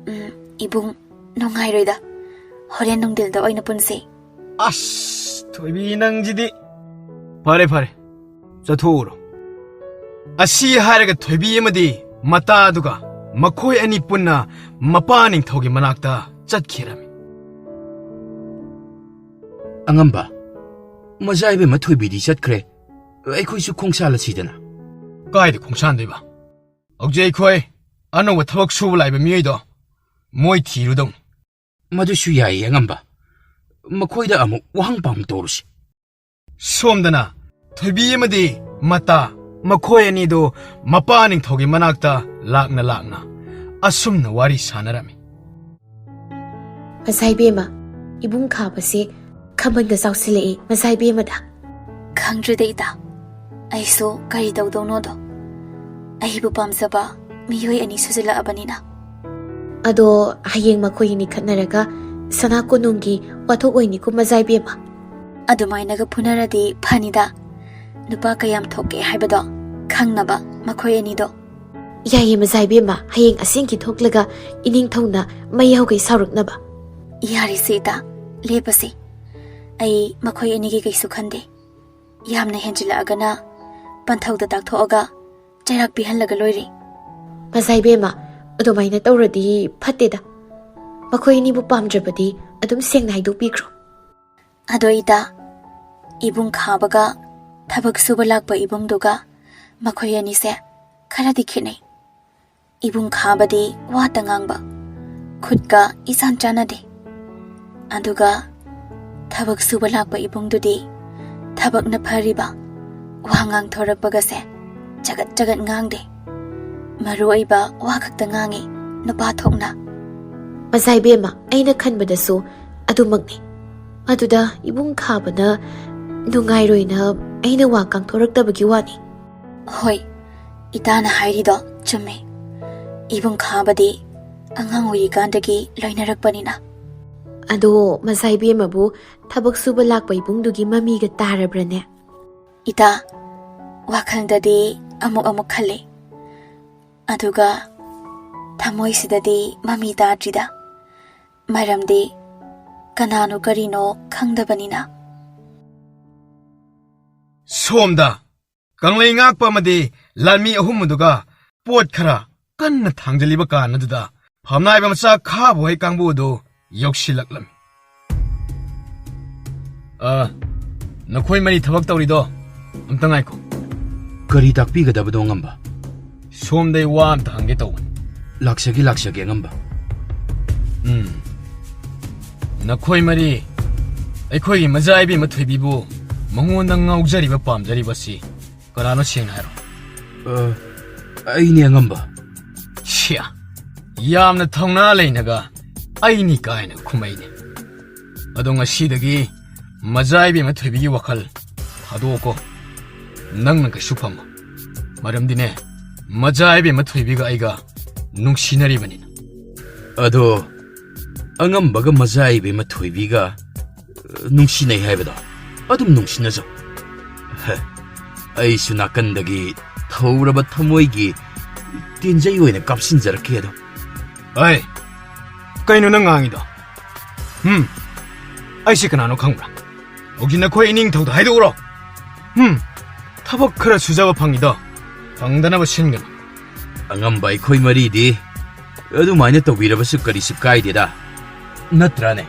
ꯎꯝ, ꯏꯕꯨꯡ, ꯅꯨꯡꯉꯥꯏꯔꯣꯏꯗ꯫ ꯍꯣꯔꯦꯟ ꯅꯨꯡꯊꯤꯜꯗ ꯑꯣꯏꯅ ꯄꯨꯟꯁꯤ꯫ ꯑꯁ, ꯊꯣꯏꯕꯤ ꯅꯪꯁꯤꯗꯤ꯫ ꯐꯔꯦ, ꯐꯔꯦ, ꯆꯠꯊꯣꯛꯎꯔꯣ꯫ ꯑꯁꯤ ꯍꯥꯏꯔꯒ ꯊꯣꯏꯕꯤ ꯑꯃꯗꯤ ꯃꯇꯥꯗꯨꯒ ꯃꯈꯣꯏ ꯑꯅꯤ ꯄꯨꯟꯅ ꯃꯄꯥ ꯅꯤꯡꯊꯧꯒꯤ ꯃꯅꯥꯛꯇ ꯆꯠꯈꯤꯔꯝꯃꯤ꯫ ꯑꯉꯝꯕ, ꯃꯖꯥ ꯏꯕꯦꯝꯃ ꯊꯣꯏꯕꯤꯗꯤ ꯆꯠꯈ꯭ꯔꯦ, ꯑꯩꯈꯣꯏꯁꯨ ꯈꯣꯡꯁꯥꯜꯂꯁꯤꯗꯅ꯫ ꯀꯥꯏꯗ ꯈꯣꯡꯁꯥꯟꯗꯣꯏꯕ? ꯍꯧꯖꯤꯛ ꯑꯩꯈꯣꯏ ꯑꯅꯧꯕ ꯊꯕꯛ ꯁꯨꯕ ꯂꯥꯛꯏꯕ ꯃꯤꯑꯣꯏꯗꯣ ꯃꯣꯏ ꯊꯤꯔꯨꯗꯧꯅꯤ꯫ ꯃꯗꯨꯁꯨ ꯌꯥꯏꯌꯦ, ꯑꯉꯝꯕ꯫ ꯃꯈꯣꯏꯗ ꯑꯃꯨꯛ ꯋꯥꯍꯪ ꯄꯥꯎꯍꯪ ꯇꯧꯔꯨꯁꯤ꯫ ꯁꯣꯝꯗꯅ ꯊꯣꯏꯕꯤ ꯑꯃꯗꯤ ꯃꯇꯥ, ꯃꯈꯣꯏ ꯑꯅꯤꯗꯨ ꯃꯄꯥ ꯅꯤꯡꯊꯧꯒꯤ ꯃꯅꯥꯛꯇ ꯂꯥꯛꯅ ꯂꯥꯛꯅ ꯑꯁꯨꯝꯅ ꯋꯥꯔꯤ ꯁꯥꯟꯅꯔꯝꯃꯤ꯫ ꯃꯖꯥ ꯏꯕꯦꯝꯃ, ꯏꯕꯨꯡ ꯈꯥꯕꯁꯦ ꯈꯝꯕꯟꯒ ꯆꯥꯎꯁꯤꯜꯂꯛꯑꯦ ꯃꯖꯥ ꯏꯕꯦꯝꯃꯗ꯫ ꯈꯪꯗ꯭ꯔꯦꯗ ꯏꯇꯥ, ꯑꯩꯁꯨ ꯀꯔꯤ ꯇꯧꯗꯧꯅꯣꯗꯣ꯫ ꯑꯩꯕꯨ ꯄꯥꯝꯖꯕ ꯃꯤꯑꯣꯏ ꯑꯅꯤ ꯁꯨꯖꯜꯂꯛꯑꯕꯅꯤꯅ꯫ ꯑꯗꯣ ꯍꯌꯦꯡ ꯃꯈꯣꯏ ꯑꯅꯤ ꯈꯠꯅꯔꯒ ꯁꯅꯥ ꯀꯣꯅꯨꯡꯒꯤ ꯋꯥꯊꯣꯛ ꯑꯣꯏꯅꯤꯀꯣ ꯃꯖꯥ ꯏꯕꯦꯝꯃ꯫ ꯑꯗꯨꯃꯥꯏꯅꯒ ꯐꯨꯅꯔꯗꯤ ꯐꯅꯤꯗ꯫ ꯅꯨꯄꯥ ꯀꯌꯥꯝ ꯊꯣꯛꯀꯦ ꯍꯥꯏꯕꯗꯣ ꯈꯪꯅꯕ ꯃꯈꯣꯏ ꯑꯅꯤꯗꯣ꯫ ꯌꯥꯏꯌꯦ ꯃꯖꯥ ꯏꯕꯦꯝꯃ, ꯍꯌꯦꯡ ꯑꯁꯦꯡꯀꯤ ꯊꯣꯛꯂꯒ ꯏꯅꯤꯡꯊꯧꯅ ꯃꯩ ꯍꯧꯒꯩ ꯁꯥꯎꯔꯛꯅꯕ꯫ ꯌꯥꯔꯦꯁꯦ ꯏꯇꯥ, ꯂꯦꯞꯄꯁꯦ꯫ ꯑꯩ ꯃꯈꯣꯏ ꯑꯅꯤꯒꯤ ꯀꯩꯁꯨ ꯈꯟꯗꯦ꯫ ꯌꯥꯝꯅ ꯍꯦꯟꯖꯤꯜꯂꯛꯑꯒꯅ ꯄꯟꯊꯧꯗ ꯇꯥꯛꯊꯣꯛꯑꯒ ꯆꯩꯔꯥꯛ ꯄꯤꯍꯜꯂꯒ ꯂꯣꯏꯔꯦ꯫ ꯃꯖꯥ ꯏꯕꯦꯝꯃ, ꯑꯗꯨꯃꯥꯏꯅ ꯇꯧꯔꯗꯤ ꯐꯠꯇꯦꯗ꯫ ꯃꯈꯣꯏ ꯑꯅꯤꯕꯨ ꯄꯥꯝꯗ꯭ꯔꯕꯗꯤ ꯑꯗꯨꯝ ꯁꯦꯡꯅ ꯍꯥꯏꯗꯣꯛꯄꯤꯈ꯭ꯔꯣ꯫ ꯑꯗꯣ ꯏꯇꯥ, ꯏꯕꯨꯡ ꯈꯥꯕꯒ ꯊꯕꯛ ꯁꯨꯕ ꯂꯥꯛꯄ ꯏꯕꯨꯡꯗꯨꯒ ꯃꯈꯣꯏ ꯑꯅꯤꯁꯦ ꯈꯔꯗꯤ ꯈꯦꯠꯅꯩ꯫ ꯏꯕꯨꯡ ꯈꯥꯕꯗꯤ ꯋꯥꯇ ꯉꯥꯡꯕ, ꯈꯨꯠꯀ ꯏꯆꯥꯟ ꯆꯥꯟꯅꯗꯦ꯫ ꯑꯗꯨꯒ ꯊꯕꯛ ꯁꯨꯕ ꯂꯥꯛꯄ ꯏꯕꯨꯡꯗꯨꯗꯤ ꯊꯕꯛꯅ ꯐꯔꯤꯕ, ꯋꯥ ꯉꯥꯡꯊꯣꯔꯛꯄꯒꯁꯦ ꯆꯒꯠ ꯆꯒꯠ ꯉꯥꯡꯗꯦ꯫ ꯃꯔꯨ ꯑꯣꯏꯕ ꯋꯥ ꯈꯛꯇ ꯉꯥꯡꯉꯤ, ꯅꯨꯄꯥ ꯊꯣꯛꯅ꯫ ꯃꯖꯥ ꯏꯕꯦꯝꯃ, ꯑꯩꯅ ꯈꯟꯕꯗꯁꯨ ꯑꯗꯨꯃꯛꯅꯤ꯫ ꯑꯗꯨꯗ ꯏꯕꯨꯡ ꯈꯥꯕꯅ ꯅꯨꯡꯉꯥꯏꯔꯣꯏꯅ ꯑꯩꯅ ꯋꯥ ꯉꯥꯡꯊꯣꯔꯛꯇꯕꯒꯤ ꯋꯥꯅꯤ꯫ ꯍꯣꯏ, ꯏꯇꯥꯅ ꯍꯥꯏꯔꯤꯗꯣ ꯆꯨꯝꯃꯦ꯫ ꯏꯕꯨꯡ ꯈꯥꯕꯗꯤ ꯑꯉꯥꯡ ꯑꯣꯏꯔꯤꯀꯥꯟꯗꯒꯤ ꯂꯣꯏꯅꯔꯛꯄꯅꯤꯅ꯫ ꯑꯗꯣ ꯃꯖꯥ ꯏꯕꯦꯝꯃꯕꯨ ꯊꯕꯛ ꯁꯨꯕ ꯂꯥꯛꯄ ꯏꯕꯨꯡꯗꯨꯒꯤ ꯃꯃꯤꯒ ꯇꯥꯔꯕ꯭ꯔꯅꯦ? ꯏꯇꯥ, ꯋꯥꯈꯜꯗꯗꯤ ꯑꯃꯨꯛ ꯑꯃꯨꯛ ꯈꯜꯂꯤ, ꯑꯗꯨꯒ ꯊꯃꯣꯏꯁꯤꯗꯗꯤ ꯃꯃꯤ ꯇꯥꯗ꯭ꯔꯤꯗ꯫ ꯃꯔꯝꯗꯤ ꯀꯅꯥꯅꯣ ꯀꯔꯤꯅꯣ ꯈꯪꯗꯕꯅꯤꯅ꯫ ꯁꯣꯝꯗ ꯀꯪꯂꯩ ꯉꯥꯛꯄ ꯑꯃꯗꯤ ꯂꯥꯟꯃꯤ ꯑꯍꯨꯝ ꯑꯗꯨꯒ ꯄꯣꯠ ꯈꯔ ꯀꯟꯅ ꯊꯥꯡꯖꯜꯂꯤꯕ ꯀꯥꯟ ꯑꯗꯨꯗ ꯐꯝꯅꯥꯏꯕ ꯃꯆꯥ ꯈꯥꯕ ꯍꯣꯏ ꯀꯥꯡꯕꯨ ꯑꯗꯨ ꯌꯧꯁꯤꯜꯂꯛꯂꯝꯃꯤ꯫ "ꯑ, ꯅꯈꯣꯏ ꯃꯔꯤ ꯊꯕꯛ ꯇꯧꯔꯤꯗꯣ ꯑꯝꯇ ꯉꯥꯏꯈꯣ꯫" "ꯀꯔꯤ ꯇꯥꯛꯄꯤꯒꯗꯕꯅꯣ, ꯑꯉꯝꯕ?" "ꯁꯣꯝꯗꯩ ꯋꯥ ꯑꯝꯇ ꯍꯪꯒꯦ ꯇꯧꯕꯅꯤ꯫" "ꯂꯥꯛꯆꯒꯦ, ꯂꯥꯛꯆꯒꯦ, ꯑꯉꯝꯕ꯫" "ꯎꯝ, ꯅꯈꯣꯏ ꯃꯔꯤ ꯑꯩꯈꯣꯏꯒꯤ ꯃꯖꯥ ꯏꯕꯦꯝꯃ ꯊꯣꯏꯕꯤꯕꯨ ꯃꯉꯣꯟꯗ ꯉꯥꯎꯖꯔꯤꯕ, ꯄꯥꯝꯖꯔꯤꯕꯁꯤ ꯀꯅꯥꯅꯣ, ꯁꯦꯡꯅ ꯍꯥꯏꯔꯣ?" "ꯑ, ꯑꯩꯅꯦ, ꯑꯉꯝꯕ꯫" "ꯁꯤꯌꯥ, ꯌꯥꯝꯅ ꯊꯧꯅꯥ ꯂꯩꯅꯒ 'ꯑꯩꯅꯤ' ꯀꯥꯏꯅ ꯈꯨꯝꯃꯩꯅꯦ꯫ ꯑꯗꯣ ꯉꯁꯤꯗꯒꯤ ꯃꯖꯥ ꯏꯕꯦꯝꯃ ꯊꯣꯏꯕꯤꯒꯤ ꯋꯥꯈꯜ ꯊꯥꯗꯣꯛꯑꯣꯀꯣ꯫ ꯅꯪꯅ ꯀꯩꯁꯨ ꯐꯝꯃꯣ꯫ ꯃꯔꯝꯗꯤꯅꯦ, ꯃꯖꯥ ꯏꯕꯦꯝꯃ ꯊꯣꯏꯕꯤꯒ ꯑꯩꯒ ꯅꯨꯡꯁꯤꯅꯔꯤꯕꯅꯤꯅ꯫" "ꯑꯗꯣ ꯑꯉꯝꯕꯒ ꯃꯖꯥ ꯏꯕꯦꯝꯃ ꯊꯣꯏꯕꯤꯒ, ꯑ, ꯅꯨꯡꯁꯤꯅꯩ ꯍꯥꯏꯕꯗꯣ ꯑꯗꯨꯝ ꯅꯨꯡꯁꯤꯅꯖꯧ꯫ ꯍ, ꯑꯩꯁꯨ ꯅꯥꯀꯟꯗꯒꯤ ꯊꯧꯔꯕ ꯊꯃꯣꯏꯒꯤ ꯇꯦꯟꯖꯩ ꯑꯣꯏꯅ ꯀꯥꯞꯁꯤꯟꯖꯔꯛꯀꯦ ꯑꯗꯣ꯫" "ꯑꯩ, ꯀꯩꯅꯣ ꯅꯪ ꯉꯥꯡꯉꯤꯗꯣ? ꯍꯨꯝ, ꯑꯩꯁꯤ ꯀꯅꯥꯅꯣ ꯈꯪꯕ꯭ꯔꯥ? ꯍꯧꯖꯤꯛ ꯅꯈꯣꯏ ꯏꯅꯤꯡꯊꯧꯗ ꯍꯥꯏꯗꯣꯛꯎꯔꯣ꯫ ꯍꯨꯝ, ꯊꯕꯛ ꯈꯔ ꯁꯨꯖꯕ ꯐꯪꯉꯤꯗꯣ ꯐꯪꯗꯅꯕ ꯁꯤꯟꯒꯅꯨ꯫" "ꯑꯉꯝꯕ ꯑꯩꯈꯣꯏ ꯃꯔꯤꯗꯤ ꯑꯗꯨꯃꯥꯏꯅ ꯇꯧꯕꯤꯔꯕꯁꯨ ꯀꯔꯤꯁꯨ ꯀꯥꯏꯗꯦꯗ, ꯅꯠꯇ꯭ꯔꯥꯅꯦ?"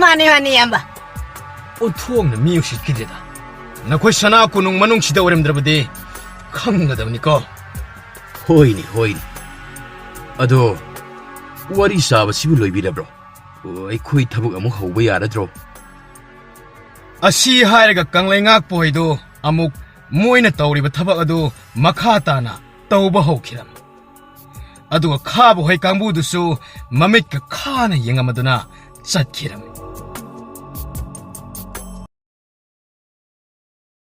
"ꯃꯥꯅꯦ, ꯃꯥꯅꯦ, ꯏꯌꯥꯝꯕ꯫" "ꯑꯣꯟꯊꯣꯛꯅ ꯃꯤ ꯎꯁꯤꯠꯈꯤꯗꯦꯗ꯫ ꯅꯈꯣꯏ ꯁꯅꯥ ꯀꯣꯅꯨꯡ ꯃꯅꯨꯡꯁꯤꯗ ꯑꯣꯏꯔꯝꯗ꯭ꯔꯕꯗꯤ ꯈꯪꯒꯗꯕꯅꯤꯀꯣ꯫" "ꯍꯣꯏꯅꯦ, ꯍꯣꯏꯅꯦ꯫ ꯑꯗꯣ ꯋꯥꯔꯤ ꯁꯥꯕꯁꯤꯕꯨ ꯂꯣꯏꯕꯤꯔꯕ꯭ꯔꯣ? ꯑꯩꯈꯣꯏ ꯊꯕꯛ ꯑꯃꯨꯛ ꯍꯧꯕ ꯌꯥꯔꯗ꯭ꯔꯣ?" ꯑꯁꯤ ꯍꯥꯏꯔꯒ ꯀꯪꯂꯩꯉꯥꯛꯄ ꯍꯣꯏꯗꯨ ꯑꯃꯨꯛ ꯃꯣꯏꯅ ꯇꯧꯔꯤꯕ ꯊꯕꯛ ꯑꯗꯨ ꯃꯈꯥ ꯇꯥꯅ ꯇꯧꯕ ꯍꯧꯈꯤꯔꯝꯃꯤ꯫ ꯑꯗꯨꯒ ꯈꯥꯕ ꯍꯣꯏ ꯀꯥꯡꯕꯨꯗꯨꯁꯨ ꯃꯃꯤꯠꯀ ꯈꯥꯅ ꯌꯦꯡꯉꯝꯃꯗꯨꯅ ꯆꯠꯈꯤꯔꯝꯃꯤ꯫